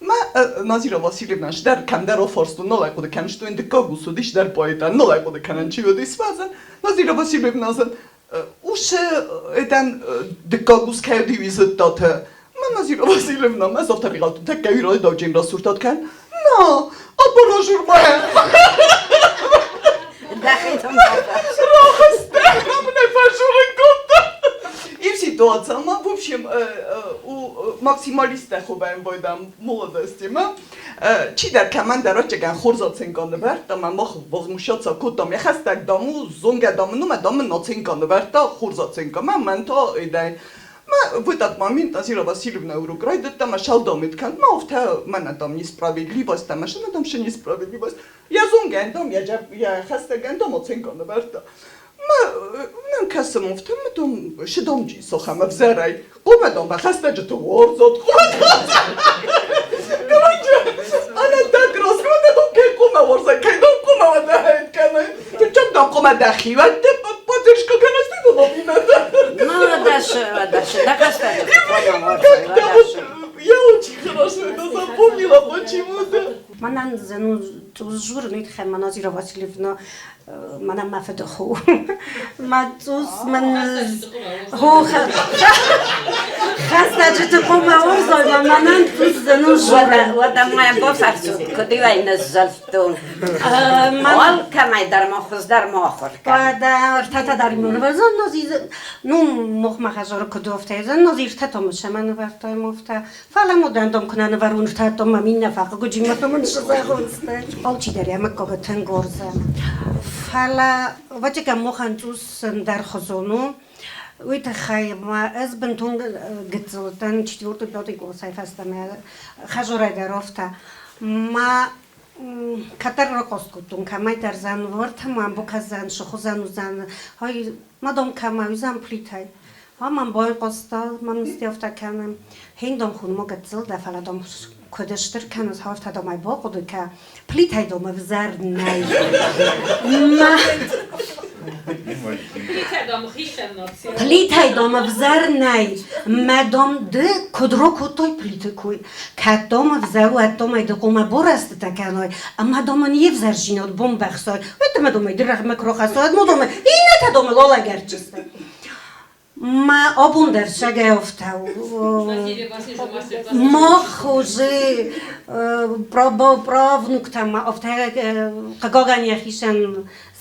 Мӕ Назира Васильевна дӕр кӕмдӕр офарстон, нал ӕй хъуыды кӕнын, дыккаг ус уыдис дӕр поэтӕн, нал ӕй хъуыды кӕнын, чи уыдис фӕзын. Назира Васильевна сын усы этӕн дыккаг ус кӕй уыди, уый зыдтатӕ. Мӕ Назира Васильевна мӕ завтӕригъӕд тӕккӕ уый райдауджын расуртат кӕн. На, аппаражурмӕ. Рахызтӕ, мын ӕй фӕжурын кодта. И ситуация, ма, в общем, у максималисттӕ хобӕн байдам молодости ма. Чидӕр кӕмӕндӕр ӕвӕццӕгӕн хорз оценка нывӕрдта, ӕмӕ мах возмущаться кодтам. Йӕ хӕстӕг, дам, у, зонгӕ, дам, ну, мӕ, дам, ын оценка нывӕрдта, хорз оценка. Мӕ мӕн та идӕй Ма в этот момент Назира Васильевна урок райдыдта, ма шалдомит кӕн, ма афтӕ мӕнӕ там несправедливость, ӕмӕ ма там шы несправедливость. Я зонгӕ дам, я хӕстӕгӕн дам оценка нывӕрдта. Ма нӕм кӕсӕм афтӕ, ма там шы дам джисох ӕмӕ взӕрӕй. Хъуамӕ дам бахӕстӕджыты уарзат, Короче, она так рассказывает, дам кӕй хъуамӕ уарза, кӕй дам хъуамӕ уӕдӕ кӕнай. Причем дам хъуамӕ дӕхиуӕтты поддержка кӕнай, Ну, дальше, дальше, да, Как-то вот я очень хорошо это запомнила почему-то. Мӕнӕн цъус журын уый тыххӕй мӕ Назира Васильевна мӕнӕн мӕ фыды хо. Мӕ цъус мын хо хӕстӕджыты хъуамӕ уарзой, мӕ мӕнӕн цъус зын у журын. Уӕдӕ ма бафӕрсут, куыд-иу ӕй ныззӕлдтон. Алкӕмӕй дӕр ма хуыздӕр ма ахуыр кӕн. Уӕдӕ ӕртӕтӕ дӕр ну, мохмӕ хӕдзары куыд офтӕ, нози ӕртӕтомы сӕмӕ нывӕрдтой мофтӕ. Фӕлӕ модӕндом куы нӕ нывӕрун ӕртӕтоммӕ миннӕ фӕхъыгуджимӕ мын сызӕгъунцтӕ. Алчидӕр йӕ мыггагы тынг уарзы. Фӕлӕ ӕвӕццӕгӕн мохӕн цъус ӕндӕр хуызон у. Уый тыххӕй ма ӕз бынтон гыццыл уыдтӕн, четвертый, пятый классӕй фӕстӕмӕ хӕдзарӕй дӕр офтӕ. Ма кӕддӕр рахъаст кодтон, кӕмӕйдӕр зӕн уӕртӕ мӕм бакӕсдзӕн, сыхуызӕн уыдзӕн, хай мадам кӕмӕ уыдзӕн плитӕй. А мӕм байхъуыста, мӕн афтӕ кӕны. Хин дам хунмӕ гыццыл дӕ, фӕлӕ дам куыд стыр кӕныс, афтӕ дам ӕй бахъуыды кӕ. Плитӕй дам ӕвзӕр нӕй. Мӕ Плитӕй дам ӕвзӕр нӕй. Мӕ дам ды куыд ракодтай плиты кой? Кӕд дам ӕвзӕр у, ӕд дам ӕй ды хъуамӕ борӕстытӕ кӕнай, ӕмӕ дам ын йе взӕрдзинад бамбӕхсай. Уӕд ӕмӕ дам ӕй ды рӕгъмӕ куы рахӕссай, ӕд ма дам ӕй иннӕтӕ дам ыл алӕгӕрддзысты. Ма абон дӕр сӕгӕвтау. Мах уже правнуктӕ ма афтӕ хъыгагӕн йӕхицӕн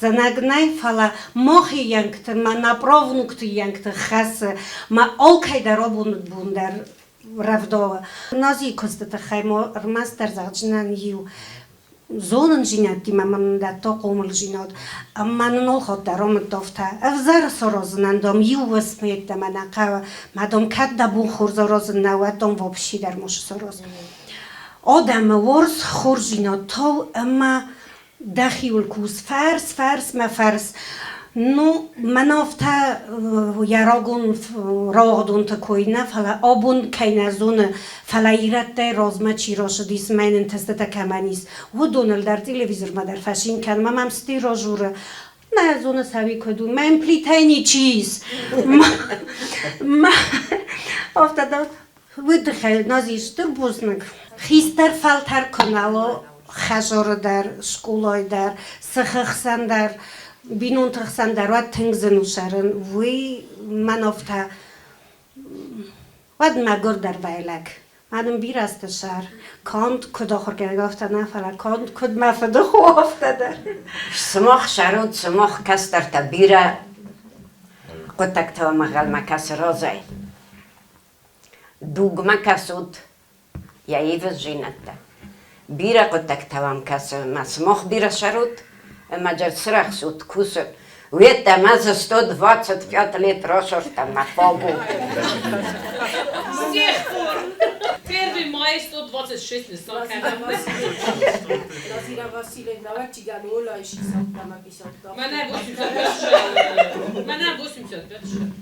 зӕнӕг нӕй, фӕлӕ мах йӕнгты, ма нӕ правнукты йӕнгты хӕсы, ма алкӕй дӕр абон бон дӕр рӕвдауы. Назийы куысты тыххӕй ма ӕрмӕстдӕр зӕгъдзынӕн иу зонындзинӕдтимӕ мын дӕтта хъомылдзинад ӕмӕ нын алхатт дӕр амыдта афтӕ: ӕвзӕр саразынӕн, дам, иу уысм йеддӕмӕ нӕ хъӕуы, мӕ, дам, кӕд дӕ бон хорз аразын нӕ, уӕд, дам, вообще дӕр ма сараз. Адӕмы уарз, хорздзинад тау ӕмӕ дӕхиуыл кус фӕрс, фӕрсмӕ фӕрс. Ну, мӕн афтӕ йӕ рагон рауагъдонты кой нӕ, фӕлӕ абон кӕй нӕ зоны, фӕлӕ ирӕттӕй размӕ чи рацыдис, мӕн ӕнтыстытӕ кӕмӕн ис, уыдоныл дӕр телевизормӕ дӕр фӕцин кӕн. Мӕ мӕм стӕй разуры, нӕ зоны саби куыд у, мӕн плитӕй ничи ис. Афтӕ дӕр уый тыххӕй Нази стыр бузныг. Хистӕр фӕлтӕр куы нал у хӕдзары дӕр, скъолайы дӕр, сыхы хсӕн дӕр, бинонты хсӕн дӕр, уӕд тынг зын у цӕрын. Уый мӕн афтӕ уӕд мӕгуыр дӕр вӕйлӕг. Мӕнӕн бирӕ азты сӕр. Канд куыд ахуыргӕнӕг, афтӕ нӕ, фӕлӕ канд куыд мӕ фыдыхо, афтӕ дӕр. Сымах сӕрут, сымах кӕстӕртӕ бирӕ хъуыддӕгтӕ ӕнхъӕлмӕ кӕсы разӕй. Дугмӕ кӕсут йӕ ивындзинӕдтӕ. Бирӕ хъуыддӕгтӕ уӕм кӕсы ӕмӕ сымах бирӕ сӕрут ӕмӕ джы сырӕхсут кусын. Уеддӕмӕ дзы 125 лет расырдта мӕ фаг у. С тех пор! 1 мая 126 нысан кӕнӕм. Назира Васильевна, Ола Мӕнӕ 85 Мӕнӕ 85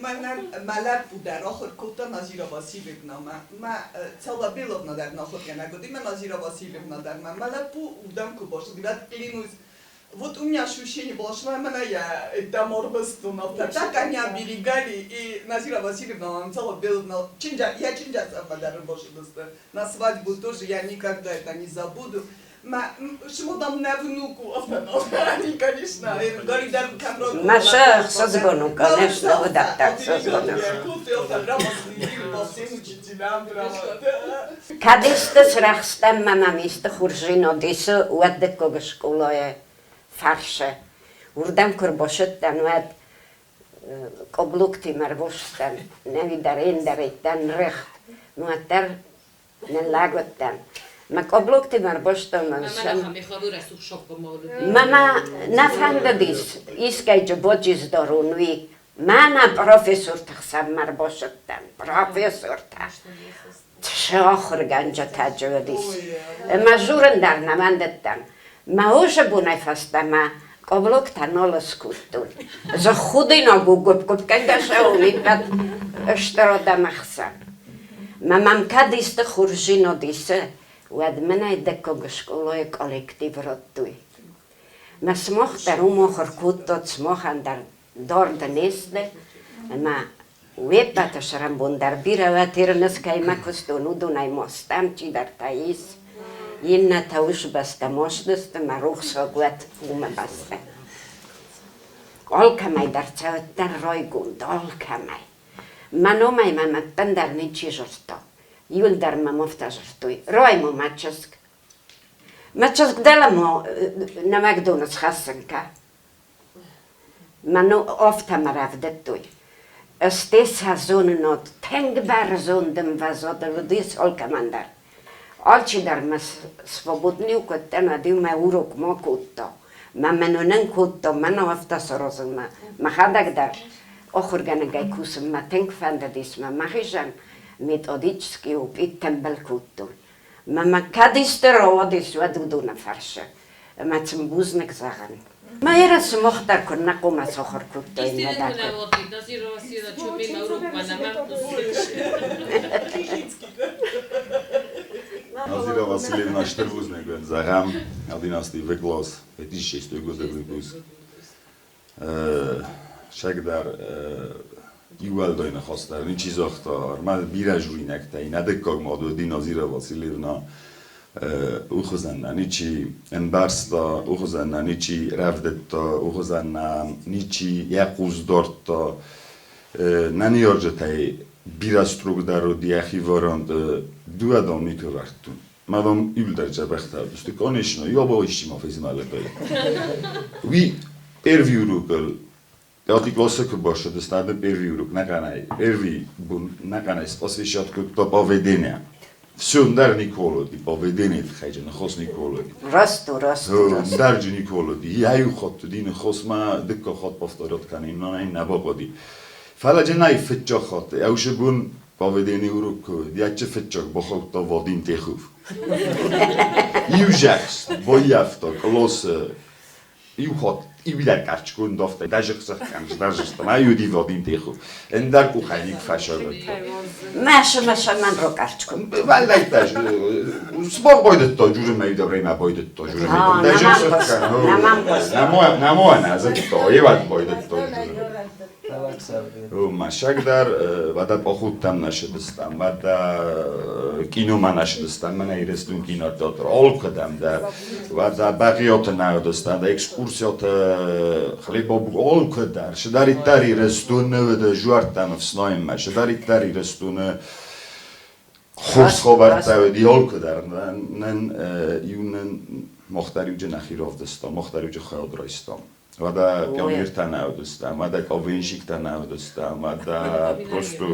Мӕнӕн мӕ лӕппу дӕр ахуыр кодта Назира Васильевнамӕ. Мӕ Цалабеловна дӕр ахуыргӕнӕг уыди, мӕ Назира Васильевна дӕр. Мӕ лӕппу уырдӕм куы бацыд, говорят, клянусь, вот у меня ощущение было, что она я там орбыстун, так они оберегали, и Назира Васильевна, Цалабеловна, я чинджа дӕр на свадьбу тоже я никогда это не забуду. Шмодам на внуку они, конечно, Маша созгону, конечно, вот так созгону. Кӕд исты сырӕхстӕн ӕмӕ мӕм исты хурзӕрин уыдис, уӕд дыккаг скъолайы фарсы. Уырдӕм куы ӕрбацыдтӕн, уӕд къоблуктимӕ ӕрбацыдтӕн, нӕуи дӕр, ӕндӕр дӕн рӕхт, уӕддӕр ныллӕг уыдтӕн. Мӕ къоблуктимӕ ӕрбацыдтӕн Мӕ нӕ фӕндыдис искӕй боджиз дарун, уый. Мӕнӕ профессорты хсӕнмӕ ӕрбацыдтӕн, профессортӕ. Цы ахуыргӕнджытӕ дзы уыдис. Ӕмӕ дзурын дӕр нӕ уӕндыдтӕн. Мӕ усы бонӕй фӕстӕмӕ къоблуктӕ нал скодтон. Дзы худинаг у гуыпп-гуыпгӕнгӕ цӕуын иппӕт стыр адӕмы хсӕн. Мӕ мӕм кӕд исты хорздзинад исы, уӕд мын ӕй дыккаг скъолайы коллектив радтой. Мӕ сымах дӕр уым ахуыр кодтат, сымахӕн дӕр дард не сты, ӕмӕ уе ппӕты сӕрӕнбон дӕр бирӕ уӕ кӕимӕ куыстон, уыдонӕй ма стӕм чидӕртӕ ис. Иннӕтӕ усбӕстӕ мосдысты, мӕ рухсаг уӕд уымӕ бӕстӕ. Алкӕмӕй дӕр цӕуыдтӕн райгонд, алкӕмӕй. Мӕ номӕй мӕм ӕппындӕр ничи зыдта. Иуылдӕр мӕм афтӕ дзырдтой: Рай ма, мӕ чызг. Мӕ чызг дӕлӕмӕ нӕмӕгдоны схӕссын кӕ. Мӕн афтӕ мӕ рӕвдыдтой. Стӕй сӕ зонынад тынг бӕрзонд ӕмвӕзадыл уыдис алкӕмӕн дӕр. Алчидӕр мӕ свободный кодта, уӕд-иу мӕ урок ма кодта. Мӕ мӕн уынын кодта, мӕн афтӕ саразынмӕ. Мӕхӕдӕг дӕр ахуыргӕнӕгӕй кусынмӕ тынг фӕндыдис мӕ мӕхизӕн методический опыт тымбыл кодтон. Мӕ мӕ кӕд исты рауадис, уӕд уыдоны фӕрсы. Ӕмӕ сын бузныг зӕгъын. Мӕ сымах дӕр куыннӕ хъуамӕ сахуыр кодтай мӕ дӕ. Назира Васильевна стыр бузныг уын зӕгъӕм, 11 класс, 2006 годы выпуск. Сӕгдар иуӕлдай ныхас дӕр ничи загъта, ӕрмӕст бирӕ журинӕгтӕй нӕ дыккаг мад уыди Назира Васильевна, уый хуызӕн нӕ ничи ӕмбӕрста, уый хуызӕн нӕ ничи рӕвдыдта, уый хуызӕн нӕ ничи йӕ хъус дардта. Нӕ ныййарджытӕй бирӕ строгдӕр уыд йӕхи вариант дыууӕ дам никуы вӕрдтон. Мадам иуылдӕр дзӕбӕхтӕ уыдысты, конечно, иу исчи ма фезмӕлыдтой. Уый первый урокыл пятый классы куы бацыдысты, первый урок нӕхъӕнӕй, первый бон нӕхъӕнӕй посвящать кодта поведение. Все, ндӕр никуал уыди, поведение тыххӕй ныхос никуал уыди. Раст у, раст у, раст. Ндӕр же никуал уыди. Я иу хатт уыди ныхос ма дыккаг хатт повторять кӕнын, нӕ бахъуыди. Фӕлӕ же нӕй фыццаг хатт, ӕусы бон Поведение урок яче фыццаг бахаудта Вадим Техов. Иу зӕхст баййӕфта къласы иу хатт иу карчконд афтӕ дӕжыхсӕхкӕныс, дӕжыстӕм, ай уыди Вадим Техов. Ӕндӕр къухӕй ник фӕсӕвӕрдта. Маша, ман рокарчкон. Валлайтӕ, сбог байдыдта, журымӕ время байдыдта, журымӕ. Намо ӕнӕ зыдта, еват байдыдта журымӕ. Мӕсӕг дӕр вада походтӕм нӕ шыдыстам, вада киномӕ нӕ шыдыстам, мӕнӕ Ирыстон кинотеатр, алкӕдӕм дӕр. Вада Бӕгъиоты нӕ уыдыстам, экскурсиоты хлебоб алкӕдӕр. Шыдӕриддӕр Ирыстоны жуӕрттӕм ӕфснайынмӕ, шыдӕриддӕр Ирыстоны хорз хабӕрттӕ уыди алкӕдӕр. Нын иу нын мах дӕр иуджы нӕхи равдыстам, мах дӕр иуджы хайад райстам. Вода пионертӕ нӕ уыдыстӕм, вода КВНщиктӕ нӕ уыдыстӕм, вода просто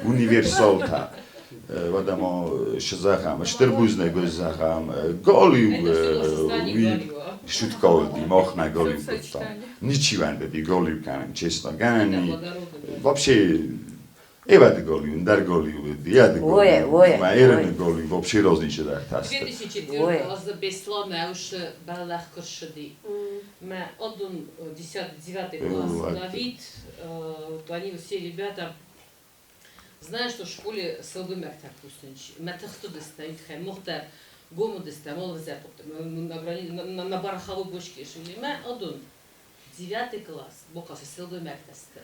универсалтӕ. Вода ма зӕгъӕм, стыр бузныг зӕгъӕм, галиу уый шутка уыди, мах нӕ галиу кодтам. Ничи уӕндыди галиу кӕнын, честно, гӕнӕн вообще Эвады галиу, ӕндӕр галиу уыди, яды галиу, ма Эрыны галиу вообще разничи дӕр тасты. 2004 азы Беслан ӕусы бӕллӕх куы ссыди. Мӕ одун 10 класс Давид, они все ребята, знаешь, что в школе сылгоймӕгтӕ кусынч, мӕ тыхты дыстӕ, итхӕй мохтӕ гому дыстӕ, молвзӕ на бараховой бочке жили. Мӕ одун 9 класс, бокасы сылгоймӕгтӕ сты.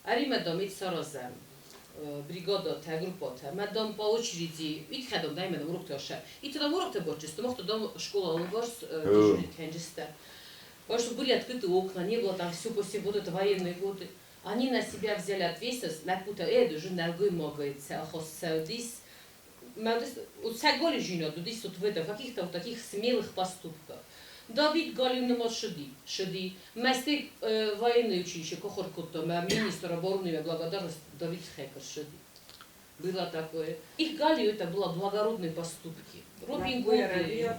Аримӕдом ит саразӕм бригадатӕ, группатӕ. Мӕдом по очереди, ит хӕдом дай мӕдом уроктӕ ша. Ит дом уроктӕ бочисты, мохто дом школа алыварс дежурить кӕнджысты. Потому что были открыты окна, не было там все после года, это военные годы. Они на себя взяли ответственность, лӕппутӕ эду нӕлгоймагӕй хос цӕудис. Цӕголи жинот, удис вот в этом, в каких-то вот таких смелых поступках. Давид галиу нымад шыди, шыди. Мӕсты военное училище кохор кодта, мӕ министр обороны благодарность Давид Хекер шыди. Было такое. Их галиу это было благородные поступки. Робин Гуды.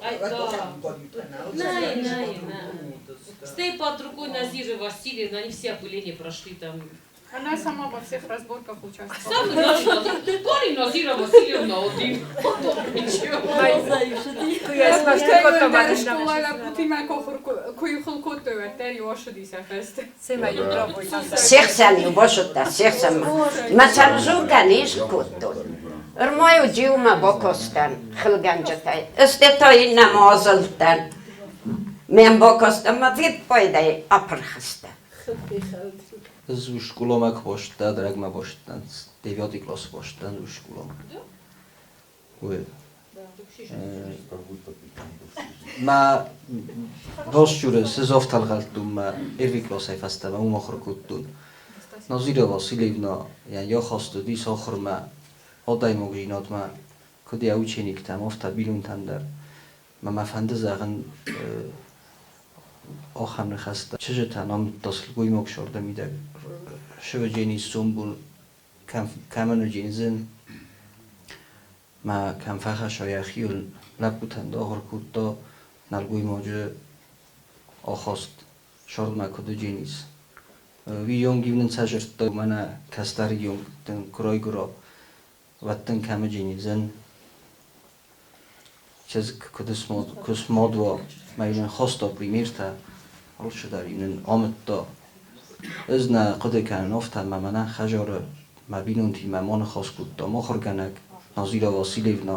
Ай, да. Най, най, най. Стей под рукой Назиры Васильевны, они все опыления прошли там. Она сама во всех разборках участвовала. Самый наш Голи Назира Васильевна один. Сехсӕн-иу базыдта, сехсӕн. Мӕ сӕрзургӕ не скодтон. Ӕрмӕ-иу Джиумӕ бакастӕн хылгӕнджытӕй, стӕй та иннӕмӕ азылдтӕн. Мӕн бакастӕн мӕ фиппайдӕй апырх сты. Ӕз скъоламӕ куы бацыдтӕн, ӕрӕгмӕ бацыдтӕн, девятый классы бацыдтӕн скъоламӕ. Ой. Мӕ росчуры сызофтӕлгъӕлдтон мӕ первый классӕй фӕстӕмӕ уым ахуыр кодтон. Назира Васильевна йӕ хаст уыдис ахуырмӕ, адӕймагдзинадмӕ, куыд йӕ учениктӕм, афтӕ бинонтӕм дӕр. Мӕ мӕ фӕнды зӕгъын ахӕм ныхӕстӕ. Чызджытӕн амыдта сылгоймаг сӕрды мидӕг сывӕджени сомбон кӕмӕн уыди зын, мӕ кӕм фӕхӕсса йӕхиуыл лӕппутӕн дӕр ахуыр кодта нӕлгоймаджы ахаст сӕрдмӕ куыд уыдзӕнис. Уый онг-иу нын сӕ зӕрдтӕ мӕнӕ кӕстӕр дын куы райгуыра, уӕд дын кӕм уыдзӕни зын. Чызг куыд смад уа, мӕ йын хаста примертӕ, алцыдӕр-иу нын амыдта. Ӕз нӕ хъуыды кӕнын афтӕ, ӕмӕ мӕнӕ хӕдзары мӕ бинонтимӕ ма ныхас кодтам ахуыргӕнӕг Назира Васильевна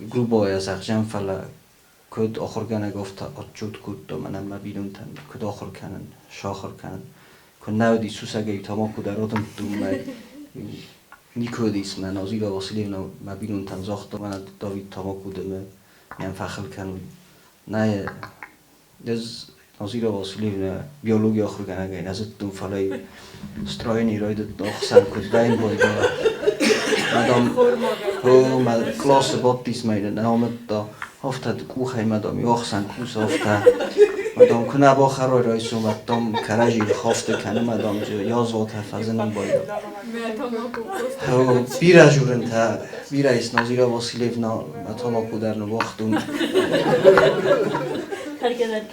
грубойӕ зӕгъзӕн, фӕлӕ куыд ахуыргӕнӕг, афтӕ отчет кодта мӕнӕн мӕ бинонтӕн, куыд ахуыр кӕнын, сахуыр кӕнын. Куы нӕ уыди сусӕгӕй тамако дӕр адымдтон мӕ никуы уыдис мӕ Назира Васильевна мӕ бинонтӕн загъта, мӕнӕ Давид тамако дымы, йӕм фӕхыл кӕнут. Нӕ, ӕз Назира Васильевна биологийы ахуыргӕнӕгӕй нӕ зыдтон, фӕлӕ строение райдыдта ӕхсӕн куыд дӕйын байдала. Мадам, мӕ классы бадтис мӕ нӕ амыдта, афтӕ къухӕй мадам иу ӕхсӕн кусы, афтӕ. Мадам, куы нӕ бахӕрой райсом, уӕд кӕрӕдзийы хафты кӕны, мадам, язватӕ фӕзынын байдыдта. Бирӕ журынтӕ, бирӕ ис Назира Васильевна, мӕ тамако дӕр ныууагътон.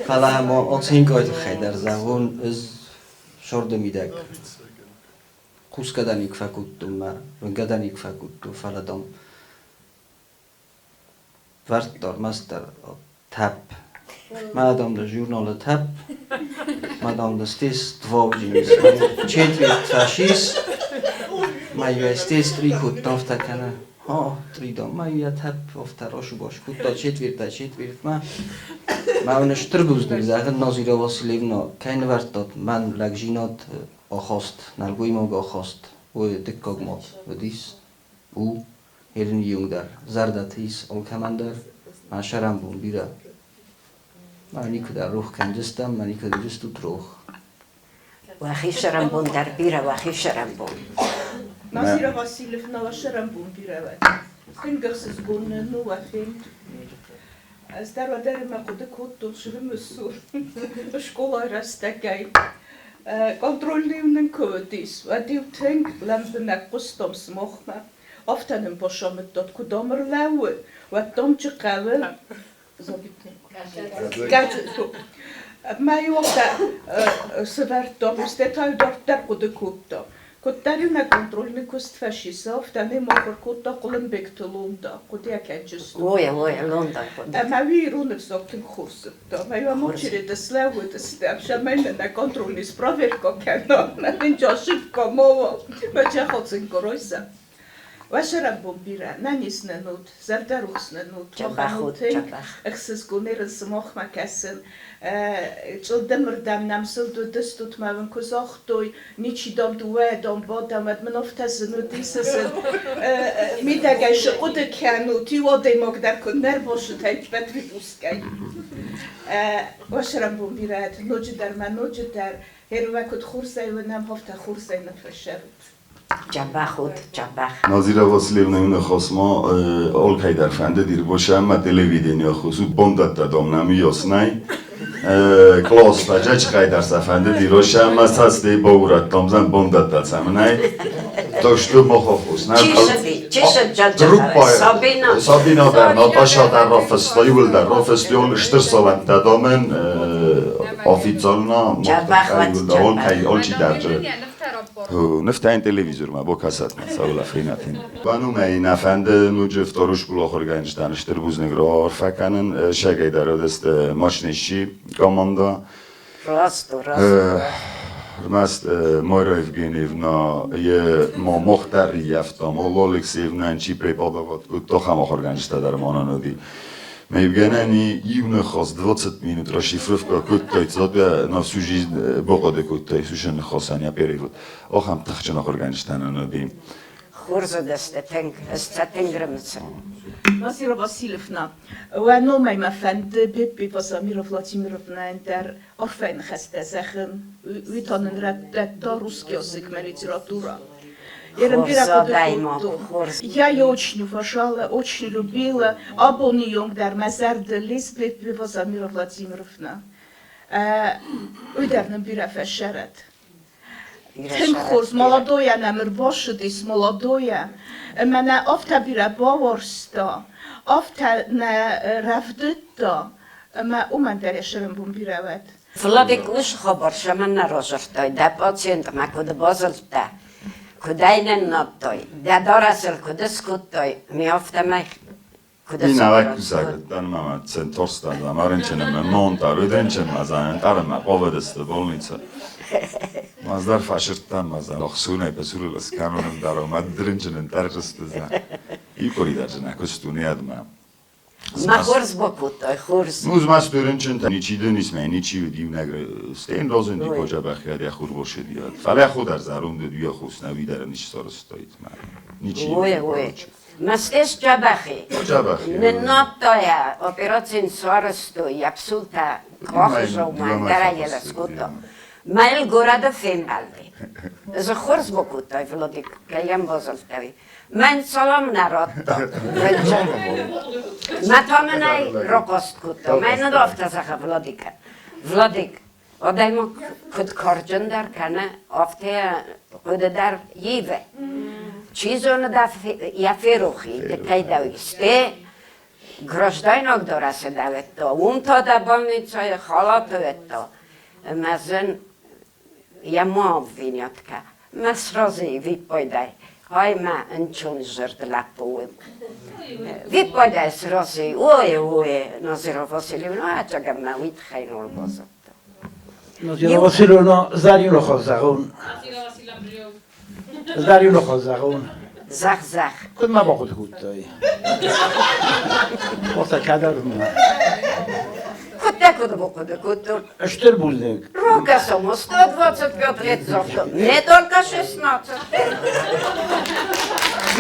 Фӕлӕ ма оценкӕйы тыххӕй дӕр зӕгъон, ӕз сӕрды мидӕг. Хъусгӕ дӕр никуы фӕкодтон мӕ уынгӕ дӕр никуы фӕкодтон, фӕлӕ, дам, вӕрдта ӕрмӕстдӕр тӕпп. Мӕ, дам, дӕ журналы тӕпп, мӕ, дам, дӕ здесь два уыдис, четверть фашист, мӕ здесь три кодта, афтӕ кӕны. Ха, три, дам, мӕ йӕ тӕпп афтӕ расубас кодта четвертӕй четвертмӕ. Мӕ уын стыр бузныг зӕгъын, Назира Васильевна, кӕй нывӕрдтат мӕн лӕгдзинад ахаст, нӕлгоймаг ахаст, уый дыккаг мад уыдис, у Херин дӕр, зӕрдӕты ис алкӕмӕн дӕр, мӕ сӕрӕнбон бирӕ. Мӕ никуы дӕр рох кӕндзыстӕм, мӕ никуы уыдзыстут рох. Уӕхи сӕрӕнбон дӕр бирӕ, уӕхи сӕрӕнбон. Назира Васильевна, уӕ сӕрӕнбон бирӕ уӕд. Тынг ӕхсызгон нын у уӕ фенд. Ӕз дӕр уӕдӕрмӕ хъуыды кодтон срымысу скъолайы рӕстӕгӕй. Контрольный-иу нын куы уыдис, уӕд-иу тынг лӕмбынӕг хъуыстон сымахмӕ. Афтӕ нын бацамыдтат, куыд ам ӕрлӕууы, уӕд дам чи хъӕуы. Мӕ-иу афтӕ сывӕрдтам, стӕй та-иу дарддӕр хъуыды кодтам. Куыддӕр-иу нӕ контрольный куыст фӕцис, афтӕ нӕм ахуыр кодта Хъуылымбегты Лонда, хъуыдыйӕ кӕнджыстон. Ой, ой, Лонда. Ӕмӕ уый ирон ӕвзаг тынг хорз зыдта. Ӕмӕ-иу ӕм очереды слӕууыдыстӕм, цӕмӕй нын нӕ контрольный спроверка кӕна, мӕ нын ошибка ма уа, мӕ чахоцинкоройса. Уӕ сӕрӕнбон бирӕ, нӕниз нын ут, зӕрдӕрухс нын ут, махӕн у тынг ӕхсызгон ирын сымахмӕ кӕсын. Чъылдымырдӕм нӕм зылд уыдыстут мӕ уын куы загътой, ничи дам дыууӕ дам бадӕм, уӕд мын афтӕ зын уыдис, зын. Мидӕгӕй цы хъуыды кӕнут, иу адӕймаг дӕр куыд нӕ ӕрбасыдтаид ӕппӕт выпускӕй. Уӕ сӕрӕнбон бирӕ, ноджыдӕр мӕ ноджыдӕр, Гъер уӕ куыд хорзӕй уынӕм, афтӕ хорзӕй нын фӕсӕрут. Дзӕбӕх ут, дзӕбӕх. Назира Васильевна ныхасмӕ алкӕйдӕр фӕндыд Ирбошӕмӕ телевидение хусу бандӕттӕ дам нӕм яснӕй. Класс фӕджӕчхӕй дӕр сӕ фӕндыд Ирошӕмӕ цастей баурӕдтам зӕн бандӕттӕ цӕмынӕй. Так что махахус. Группа Сабина дӕр, Наташа дӕр рафыста, иуылдӕр рафыстой стыр салӕмттӕ дамен официально алкӕй алчидӕр Нывтӕ телевизормӕ бакӕсӕт ма цӕуыл афринатин. Банумӕй нӕ фӕнды ноджы второй школы ахуыргӕнджытӕн стыр бузныг раарфӕ кӕнын. Сӕгӕй дӕр уыдысты мощнейший команда. Раст у, раст у. Ӕрмӕст Майра Евгеньевна йе ма мах дӕр ӕййӕфтам, Алла Алексеевнӕн чи преподавать кодта, ахӕм ахуыргӕнджытӕ дӕр ма нын уыди. Евгений иу ныхас 20 минут расшифровка кодтай, цӕттӕ на всю жизнь бахъуыды кодтай, сусӕн ныхасӕн йӕ перевод. Ахӕм тыхджын ахуыргӕнджытӕ нын уыди. Хорз уыдысты тынг, ӕз сӕ тынг рымысын. Назира Васильевна, уӕ номӕй мӕ фӕнды Беппи Вазамира Владимировнайӕн дӕр арфӕйы ныхӕстӕ зӕгъын. Уый та нын радта русский языкмӕ литература. Я ее очень уважала, очень любила. Абоны онг дӕр мӕ зӕрдыл ис Беппева Замира Владимировна. Уый дӕр нын бирӕ фӕсӕрӕд. Тынг хорз, молодойӕ нӕм ӕрбацыдис, молодойӕ. Ӕмӕ нӕ афтӕ бирӕ бауарзта, афтӕ нӕ рӕвдыдта, ӕмӕ уымӕн дӕр йӕ сӕрӕнбон бирӕ уӕд. Владик уыцы хабар цӕмӕннӕ радзырдтай, дӕ пациентмӕ куыд базылдтӕ, куыд ӕй ныннадтай, дӕ дарӕсыл куыд скодтай, ме афтӕмӕй куыд Инӕлӕг мама центорста, марынчынымӕ монтар, уыдынчынмӕ занентарымӕ хъовыдысты больница. Маздар фӕсырдтам мазар охсунӕй пасурыл скануным даром, ӕддрынчынын тӕрсысты за. Икори дӕр нӕ куыстуниадмӕ. Ма хорз бакодтай, хорз. Ну, змӕсты рынчынтӕ ничи дын исмӕ, ничи уыд иунӕг стен розынди коджабӕхиад йӕ хурбосыдиад. Фӕлӕ худар зӕронд уыд, уый хус нӕ уый дӕр ын ссарыстаид. Ничи. Ой, ой. Мастес джабахи. Джабахи. Ныннадта операцин сарӕзтой, йӕ псултӕ къахзаумӕ дӕр скодта. Мӕ горӕты фембӕлди. Ӕз хорз бакодтай, Владик, кӕй йӕм базылдтай. Мӕн салам нӕ радта. Мӕ та мын ӕй рахъаст кодта. Мӕн афтӕ зӕгъы Владикӕн. Владик, адӕймаг куыд карджындӕр кӕны, афтӕ хъуыды дӕр ивы. Чи зоны дӕ йӕ ферох и, ды кӕй дӕ сте граждайнаг дарӕсы дӕ уым та дӕ больницӕйы халаты уӕдта. Ӕмӕ зын йӕ ма обвинят кӕ. Мӕ сразы виппайдӕй, ай мӕ ӕнцонзӕрдӕ лӕппу у. Виппайдӕй сразы, ой, ой, Назира Васильевна, ӕцӕг мӕ уый тыххӕй нал базыдта. Назира Васильевна, Зарину зӕгъун. Зарину зӕгъун. Зӕгъ, зӕгъ. Куд ма бахъуыды кодтай? Ота кӕдӕр ма. Куыдтӕ куыд бахъуыды кодтон? Стыр бузныг. Рука сому 125 лет завтра, не только 16.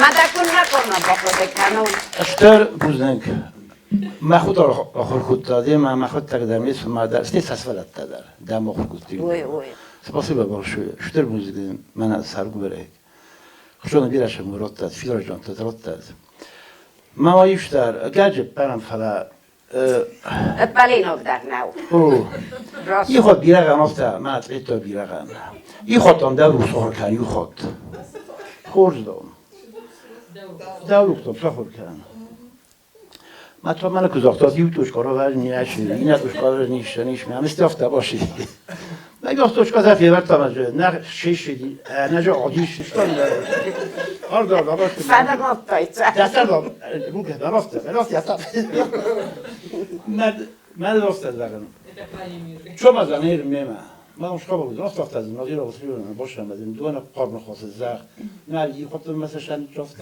Мадакун макома бахъуыды кӕнон. Стыр бузныг. Мӕ худ ахуыр кодта, де мӕ мӕхуыдтӕг дӕр ме цума дӕр, стӕй цасфӕлӕдтӕ дӕр дӕм ахуыр кодтой. Ой, ой. Спасибо большое. Стыр бузныг дын мӕнӕ царгуыбырӕй. Хсоны бирӕ сӕм радтат, филарджонтӕ радтат. Мӕ уаифстар, гаджы ппарӕм, фӕлӕ Ӕппӕлинаг дӕр нӕу. Ихот бирӕгъӕн афтӕ, мӕ цъетто бирӕгъӕн. Ихотон дӕр усохор кӕн, ихот. Хорз дон. Дӕу сахур кӕн. Мӕ мӕнӕ куы загъта, иу тушка равӕрни ӕши, иннӕ тушка равӕрни ис, мӕ мыстӕфтӕ баши. Meg azt toska félvettem, hogy ne sésidi, ne zsahadis, Arda, Fedagadta Mert azt ezzel. Csomazan ér méme. ما مش خبر رحت اختز نظير وصير بشرى مدن دون قرن خاص الزاغ نال يحط مثلا شان شفت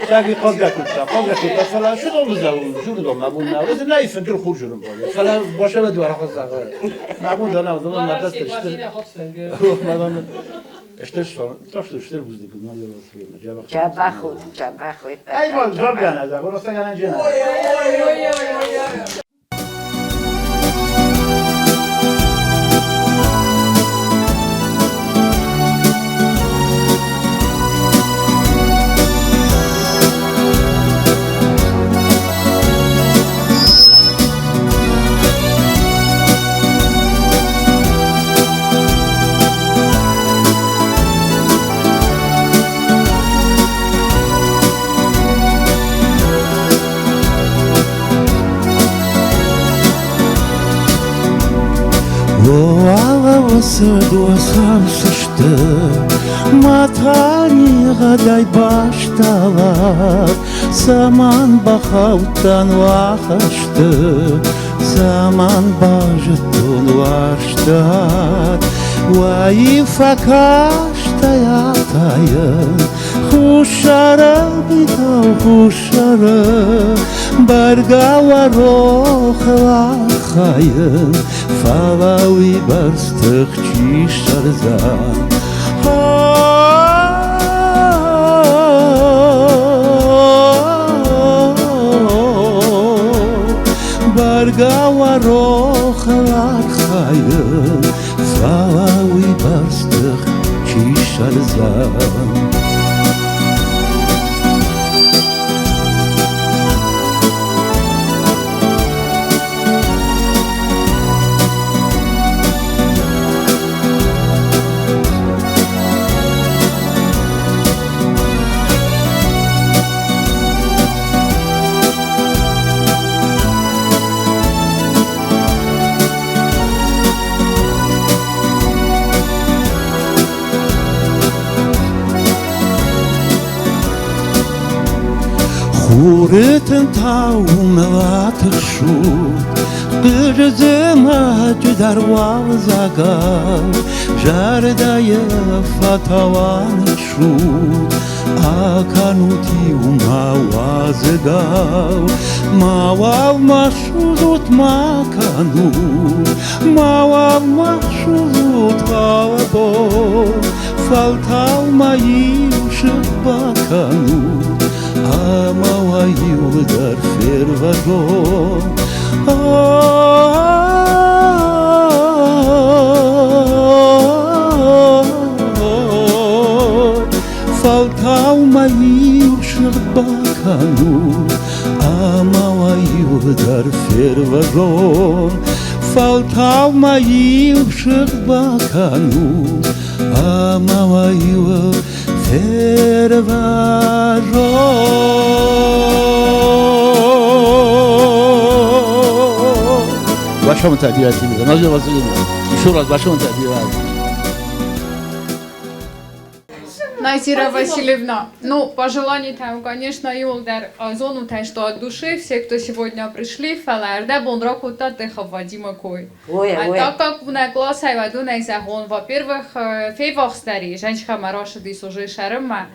شاقي قصدك كنت قصدك كنت فلا شو ضل زاو شو ضل ما بقولنا بس لا يفنتر خرج فلا بشرى دوار خاص ما بقول انا ضل ما بس تشتري ما اشتري تشتري اشتري بوزدك نظير وصير Джабахут, джабахут. ايوه جرب انا زاغ ولا انا جينا. Сысты мӕ тӕригъӕдӕй басталат, цӕмӕн бахаудтӕн уӕхӕсты, цӕмӕн базыдтон уарзтат. Уӕйы фӕкастӕй атайын, хуссары битау хуссары, бӕргӕ уӕ рохыл архайын, фӕлӕ уый бӕрц тых чи ссардзӕн? Бӕргӕ уӕ рохыл архайын, фӕлӕ уый бӕрц тых чи ссардзӕн? Хуры тынтау мыл атыхсут, хъызмӕджы дӕр уалдзӕгау, зӕрдӕйы фатау аныхсут, акӕнут-иу мӕ уадзыгау. Мауал ма судзут, ма кӕнут, мауал ма судзут абон, фӕлтау ма-иу сыгъд бакӕнут, ӕмӕ уӕ иу дӕр фервӕзон. Фӕлтау ма-иу сыгъд бакӕнут, ӕмӕ уӕ иу дӕр фервӕзон. Фӕлтау ма-иу сыгъд бакӕнут, ӕмӕ уӕ иу фервӕзон. Ваш Большому тебе, Назира Васильевна. Еще раз большому тебе. Назира Васильевна, ну, пожеланий там, конечно, иууылдӕр зонут, что от души все, кто сегодня пришли, фӕлӕ ӕрдӕбон ракодта Техов Вадима кой. Ой, А ой. так как нӕ классӕй уӕдонӕй зӕгъон, во-первых, феввахсдӕр и женщина рашыдис уже сӕрыммӕ.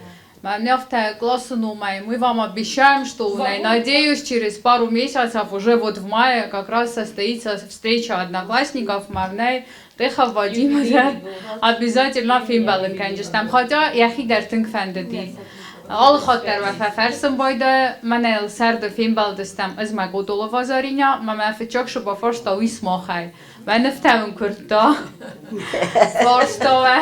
Мӕнӕ афтӕ классы номӕй мы вам обещаем, что, надеюсь, через пару месяцев, уже вот в мае, как раз состоится встреча одноклассников мӕнӕй Техов Вадимы дӕр обязательно фембӕлын кӕнджыстӕм. Хотя йӕхи дӕр тынг фӕндыди. Алы хатт дӕр мӕ фӕфӕрсын байдайы, мӕнӕ йыл сӕрды фембӕлдыстӕм ӕз мӕ Годолова Заринӕ, мӕ мӕ фыццаг шы бафарста уый смахӕй. Мӕ нывтӕ мын куырдта. Фарста уӕ.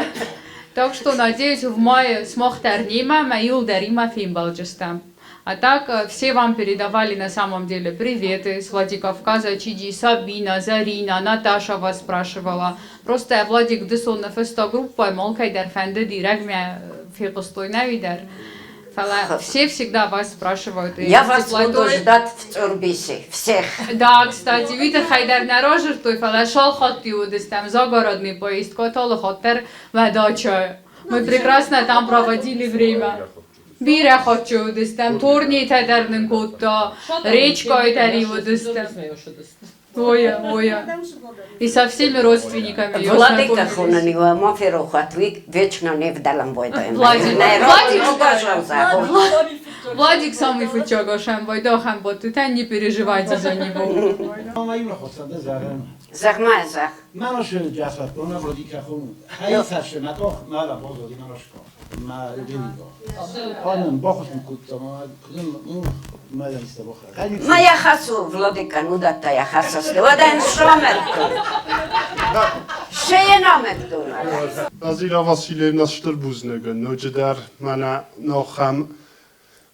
Так что, надеюсь, в мае смах дӕр немӕ, мӕ иуылдӕр имӕ фембӕлджыстӕм. А так все вам передавали на самом деле приветы с Владикавказа, Чиди, Сабина, Зарина, Наташа вас спрашивала. Просто я Владик дысон ныффыста группӕ, алкӕй дӕр фӕндыди рӕгмӕ фехъуыстой нӕуи дӕр. Фӕлӕ все всегда вас спрашивают. Я вас буду ждать в Цъорбисы, всех. Да, кстати, уый тыххӕй дӕр нӕ разырдтой, фӕлӕ шалхатты уыдыстӕм загородный поезд, Котолы хаттдӕр мӕ дачӕйы. Мы прекрасно там проводили время. Бирӕ хатчы уыдыстӕм, турнитӕ дӕр нын кодта, речкӕйы дӕр уыдыстӕм. Ой, ой. И со всеми родственниками её Владика знакомились. хонын ма ферохуат, уый вечно не вдӕлӕм бойдайм. Владик, Владик, Владик. Владик самый фыццаг ахӕм байдахӕм бадтытӕ, не переживайте за него. Зӕгъ-ма, зӕгъ. Манош Джафар, Владика хон. Хайсаше, матох, мала бозоди маношко. Ma Genigo. Hanem бахос кутта, ма ма Ma яхасу Владика нудата яхасас. Одан шомерту. Шеенаметту. Назира Васильевна стыр бузныг ноджыдӕр мӕнӕ нохӕм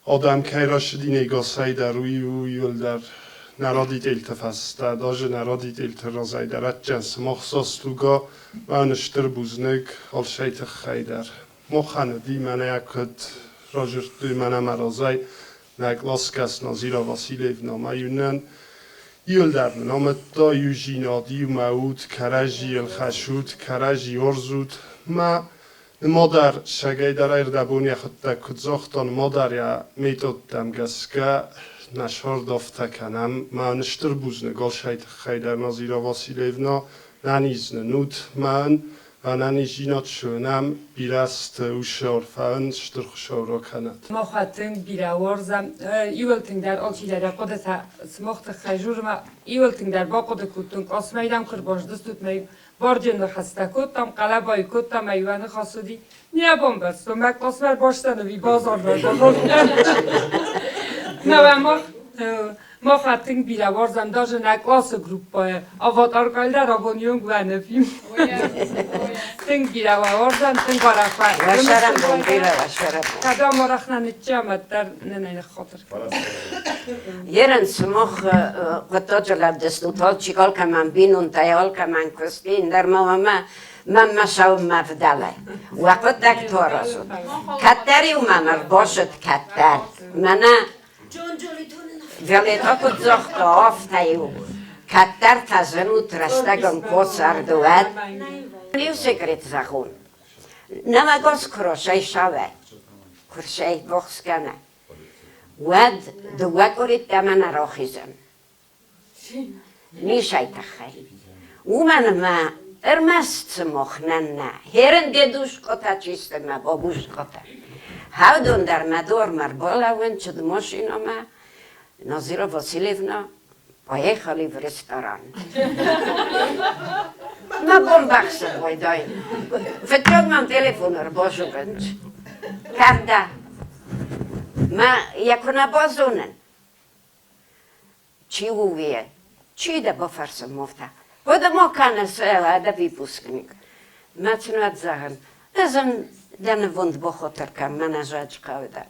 адӕм кӕй ращыди не гасӕй дӕр, уый у иуылдӕр нӕ родительты фӕстӕ, даже нӕ родительты разӕй дӕр адджын сымах заслуга, мӕн стыр бузныг алцӕй тыххӕй дӕр. Махӕн уыди мӕнӕ куыд разырдтой мӕнӕ мӕ разӕй нӕ къласгӕс Назира Васильевна ма иунӕн иуылдӕр нын амыдта иудзинад, иумӕ ут, кӕрӕдзийыл хӕцут, кӕрӕдзи уарзут. Мӕ нымадӕр сӕгӕйдӕр ӕрдӕбон йӕхӕдӕг куыд загъта, нымадӕр йӕ методтӕм гӕсгӕ нӕ сӕрдафтӕ кӕнӕм. Мӕн стыр бузныг алцӕй тыххӕй дӕр, Назира Васильевна, нӕниз нын ут, мӕн ӕнӕниздзинад суынӕм, бирӕ сты уыцы арфӕ стыр Хуыцау ракӕнӕд. Мах тынг бирӕ уарзӕм. Иуыл тынгдӕр алчидӕр йӕ хъуыдытӕ сымах тыххӕй журмӕ иуыл тынгдӕр бахъуыды кодтон, къасмӕ дӕм куы рбаздыстут, мӕ барджын ныхӕстӕ кодтам, хъӕлӕбайы кодтам, ӕмӕ иу ныхас уыди. Не бамбӕрстон, мӕ къасмӕ ӕрбастӕн ӕви базармӕ Нӕ, мах Мах тынг бирӕ уарзӕм даже нӕ классы группӕйы аватаркӕй дӕр абон йонг вӕнӕфим. Тынг бирӕ уарзӕм, тынг арӕх Уӕ бирӕ уӕ Кӕд ам арӕх нӕ ныццӕмӕд дӕр нын ӕй ныххатыр Ерен сымах хъуыддаджы равдыстут алчи алкӕмӕн бинонтӕй, алкӕмӕн куысти, ӕндӕр ма уӕмӕ мӕнмӕ сӕумӕ вдӕлӕ. Уӕ хъуыддӕгтӕ аразут. Кӕддӕр-иу мӕм ӕрбацыд кӕддӕр. Мӕнӕ Виолетта куыд загъта, афтӕ-иу кӕддӕр фӕзынут рӕстӕгӕн коцарды уӕд. Иу секрет зӕгъон. Нӕмӕгос куыросӕй савӕ, куырсӕй бохсгӕнӕ. Уӕд дыууӕ къуыриддӕмӕ нӕ рахизӕм. Нисай тыххӕй. Уымӕн ӕмӕ ӕрмӕст сымах нӕ нӕ херын дедушкъотӕ чисты мӕ бабушкъотӕ. Хӕвдон дӕр мӕ дормӕ рбалӕууын чыд машинӕмӕ. Назира Васильевна поехали в ресторан. Мӕ бомбӕхсын байдай. Фыццаг мӕм телефон ӕрбазурынц. Когда? Мӕ йӕ куы нӕ базонын, Чи у уе? Чи дӕ бафӕрсын мовта? Куыд ма кӕныс дӕ выпускник? Мӕ цынуат зӕгъын, ӕз ын дӕ нывонд бахатыр кӕн, мӕнӕ зӕджхъӕуы дӕн.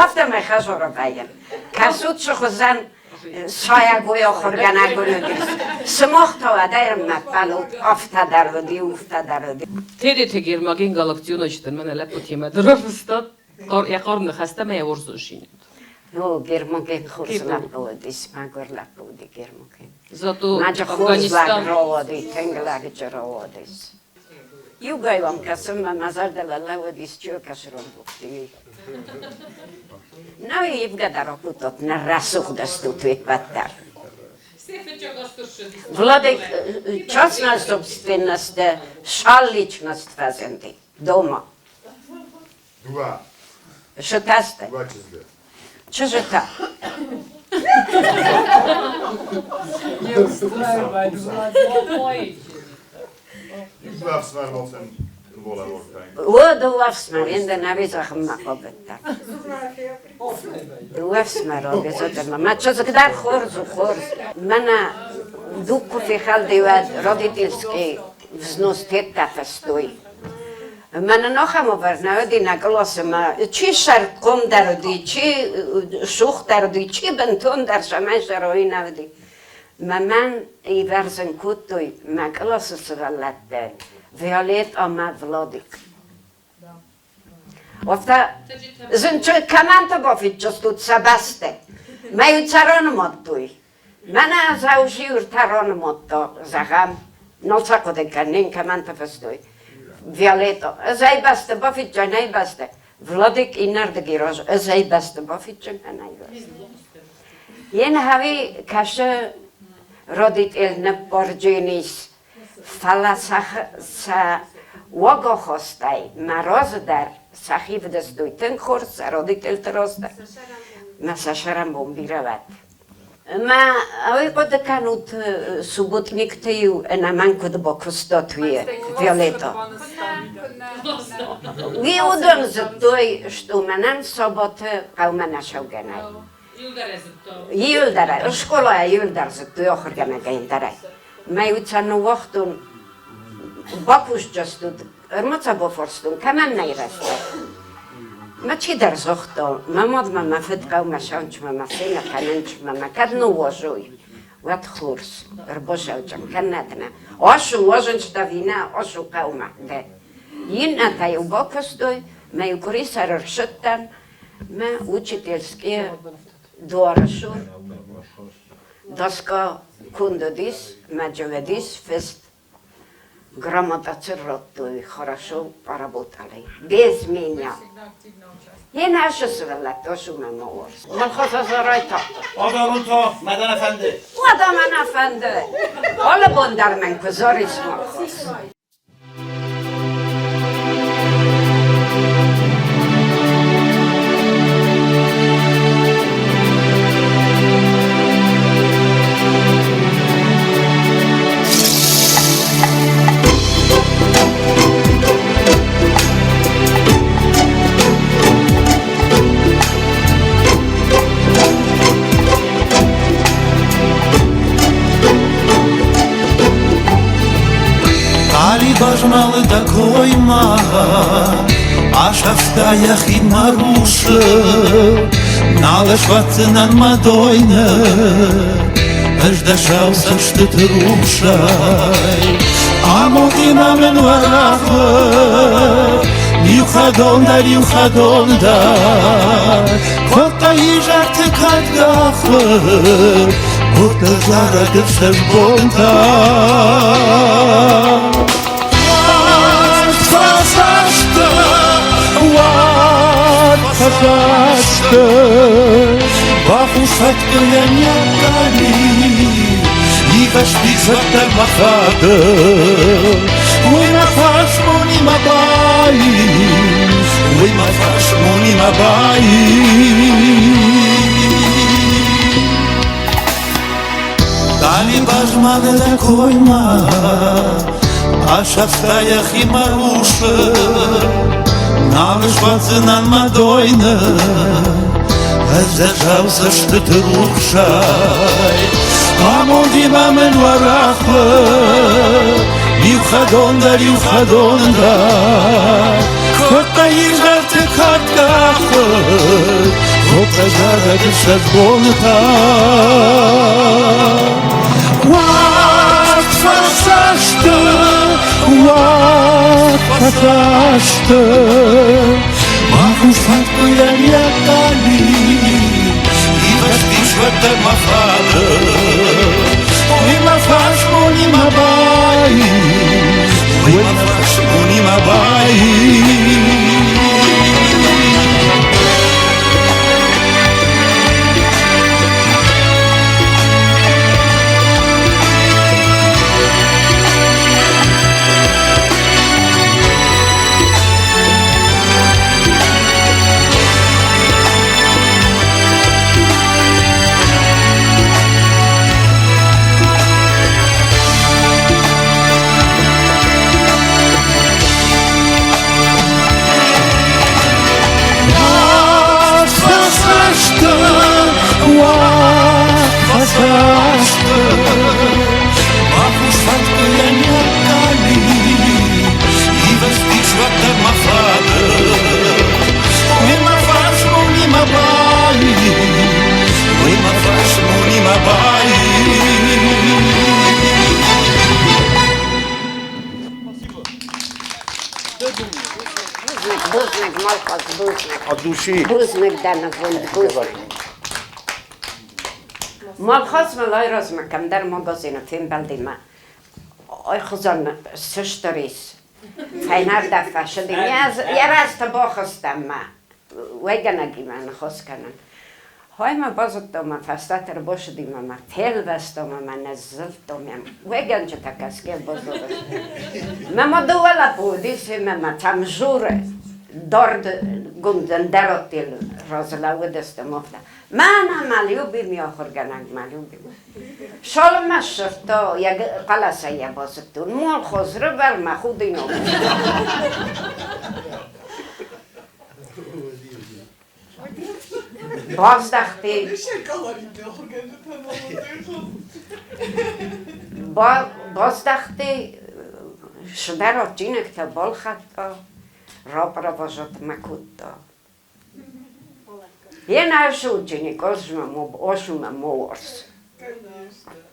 Афтӕмӕй хӕзоры вӕййын. Кӕсут, цы хуызӕн сайӕгой ахуыргӕнӕг уыдис. Сымах та уӕд ӕрмӕппӕлут, афтӕ дӕр уыди, уфтӕ дӕр уыди. Тереты Гермоген Галактионович дӕр мӕнӕ лӕппутимӕ дӕр ӕрфыста. Йӕ хъарм ныхӕстӕ мӕ йӕ уарзондзинад. О, Гермоген хорз лӕппу уыдис, мӕгуыр лӕппу уыди Гермоген. Зато Маджы хорз лӕг Афганистан. рауади, тынг лӕгджы рауадис. Иугай уӕм кӕсынмӕ мӕ зӕрдыл ӕрлӕууыдис чъыркӕсырон бухты. Нӕ ивгӕ дӕр акодтат, нӕ рӕсугъд стут уе ппӕт дӕр. Владик, частная собственность, шал личность фӕзынди дома. Дыууӕ. Сытӕсты. Дыууӕ чызгы. Чызджытӕ. Не устраивает Влад. Иу ӕфсымӕр балцӕн О, дыууӕ ӕфсымӕр, ендӕ нӕ хъобеттӕ. Дыууӕ ӕфсымӕр обезательно. Мӕ чызг дӕр хорз у, хорз. Мӕнӕ дуг куы фехӕлди, уӕд родительский взнос тедта фӕстой. Мӕнӕн ахӕм уавӕр нӕ уыди нӕ къласы ма чи сӕркомдӕр уыди, чи сухдӕр уыди, чи бынтондӕр цӕмӕй зӕрой нӕ уыди. Мӕ мӕн ивӕрзын кодтой мӕ къласы сывӕллӕттӕ Виолет ӕмӕ Владик. Афтӕ зын кӕмӕнты бафидджыстут сӕ бӕсты. Мӕ иу цӕрӕнымадтой. Мӕнӕ заужиуртӕ ранымадта, зӕгъӕм, нал сӕ хъуыды кӕнин, кӕмӕнты фыстой. Виолетта, ӕз ӕй бӕсты бафидджын, ӕй бӕсты. Владик иннӕрдыги раз, ӕз ӕй бӕсты бафидджын, ӕнӕй бӕсты. Йе нхӕви кӕсы родитель ныббарджын ис, фӕлӕ сӕ уагахастӕй мӕ разы дӕр сӕхи вдыстой тынг хорз, сӕ родительты раз дӕр. Мӕ сӕ сӕрӕнбон бирӕ уӕд. Ма ӕви хъуыды кӕнут, субботникты-иу ӕнӕмӕнг куыд бакуыстат уый, Виолетта? Уый уыдон зыдтой, что мӕнӕн сабаты хъӕумӕ нӕ цӕугӕ нӕй. Иуылдӕр, скъолайӕ иуылдӕр зыдтой ахуыргӕнӕгӕй ӕндӕрӕй. Мӕ иу сӕ ныууагътон, бакусджыстут, ӕрмӕст бафарстон, кӕмӕн нӕй рӕстӕг. Мӕ чидӕр загъта, мӕ мадмӕ мӕ фыд хъӕумӕ сӕнчмӕ, мӕ сына кӕнынчмӕ, мӕ кӕд ныууазой, уӕд хорз, ӕрбазӕуджын кӕнӕд нӕ. Ашу уазынчтӕ вина, ашу хъӕумӕ дӕ. Иннӕтӕ-иу бакуыстой, мӕ-иу къуырисӕр ӕрсыдтӕн, мӕ учительские дуары цур доска конд уыдис, мӕ уыдис фыст грамота радтой, хорошо поработали. Без меня. И наши сывӕллӕттӕ сумӕ ма уарз. Мӕлхъӕзӕрӕй та. Адӕмон та, мадам ӕфӕнды. Мадам ӕфӕнды. Алы бон дӕр мӕн куы зарис Малхаз. Али базмӕлыд дӕ коймӕ, Асӕфта йӕхи мӕ русы, Нал ысбаддзынӕн мӕ дойны, Ӕз дӕ сау цӕстыты рухсӕй. Амондимӕ мын уӕрӕхы, Иу хӕдон дӕр, иу хӕдон дӕр, Кодта изӕрты кӕдгахыр, Кодта зарӕг ӕхсӕзбонтӕ. Уӕд фӕсасты, уӕд фӕсасты, Бахус фӕткъуыйӕн йӕ къали, Ивӕзти цӕттӕ мӕ фӕдыл. Уый мӕ фӕсмонимӕ баис, Уый мӕ фӕсмонимӕ баис. Дали базмӕлы дӕ коймӕ, Асӕфта йӕхи мӕ русы, Нал сбаддзынӕн мӕ дойны, Ӕз дӕ сау цӕстыты рухсӕй. Амондимӕ мын уӕрӕх Иу хӕдон дӕр, иу хӕдон дӕр. Кодта изӕрты кӕдгахы, Кодта зарӕг сӕзбонтӕ. Уӕд фӕсасты, уӕд фӕсасты, Мах у фӕткъуыйӕн йӕ къали. жвата ма фада, Ой, ма фашмони ма бай, Ой, ма фашмони ма бай. Бузныг, Малхаз, бузныг. От души. Бузныг дӕ нывонд, бузныг. Малхаз мыл айразмӕ кӕмдӕр магазины фембӕлди мӕ айхуызӕн сыстыр ис. Фӕйнӕрдӕм фӕсыди. Йӕ рӕзты бахызтӕн мӕ уӕйгӕнӕгимӕ ныхас кӕнын. Хай мӕ базыдта мӕ фӕстӕдӕр басыди мӕ мӕ фелвӕста мӕ мӕ ныззылдта мӕ уӕйгӕнджытӕ кӕсгӕ баззадысты. Мӕ ма дыууӕ лӕппу уыдис ӕмӕ мӕ Тамзуры дард гундӕндӕрӕттыл разлӕууыдысты афтӕ. Мӕнӕ мӕ любимый ахуыргӕнӕг, мӕ любимый. Шалмӕ ссырдта, йӕ хъӕлӕсӕй йӕ базыдтон. Молхоз, рывӕр мӕ худинаг. Баздӕхти. Баздӕхти, цыдӕр адджинӕгтӕ балхӕдта, рапъраважат мӕ кодта. Én első ученик, озма мо, ошума моорс. Конечно.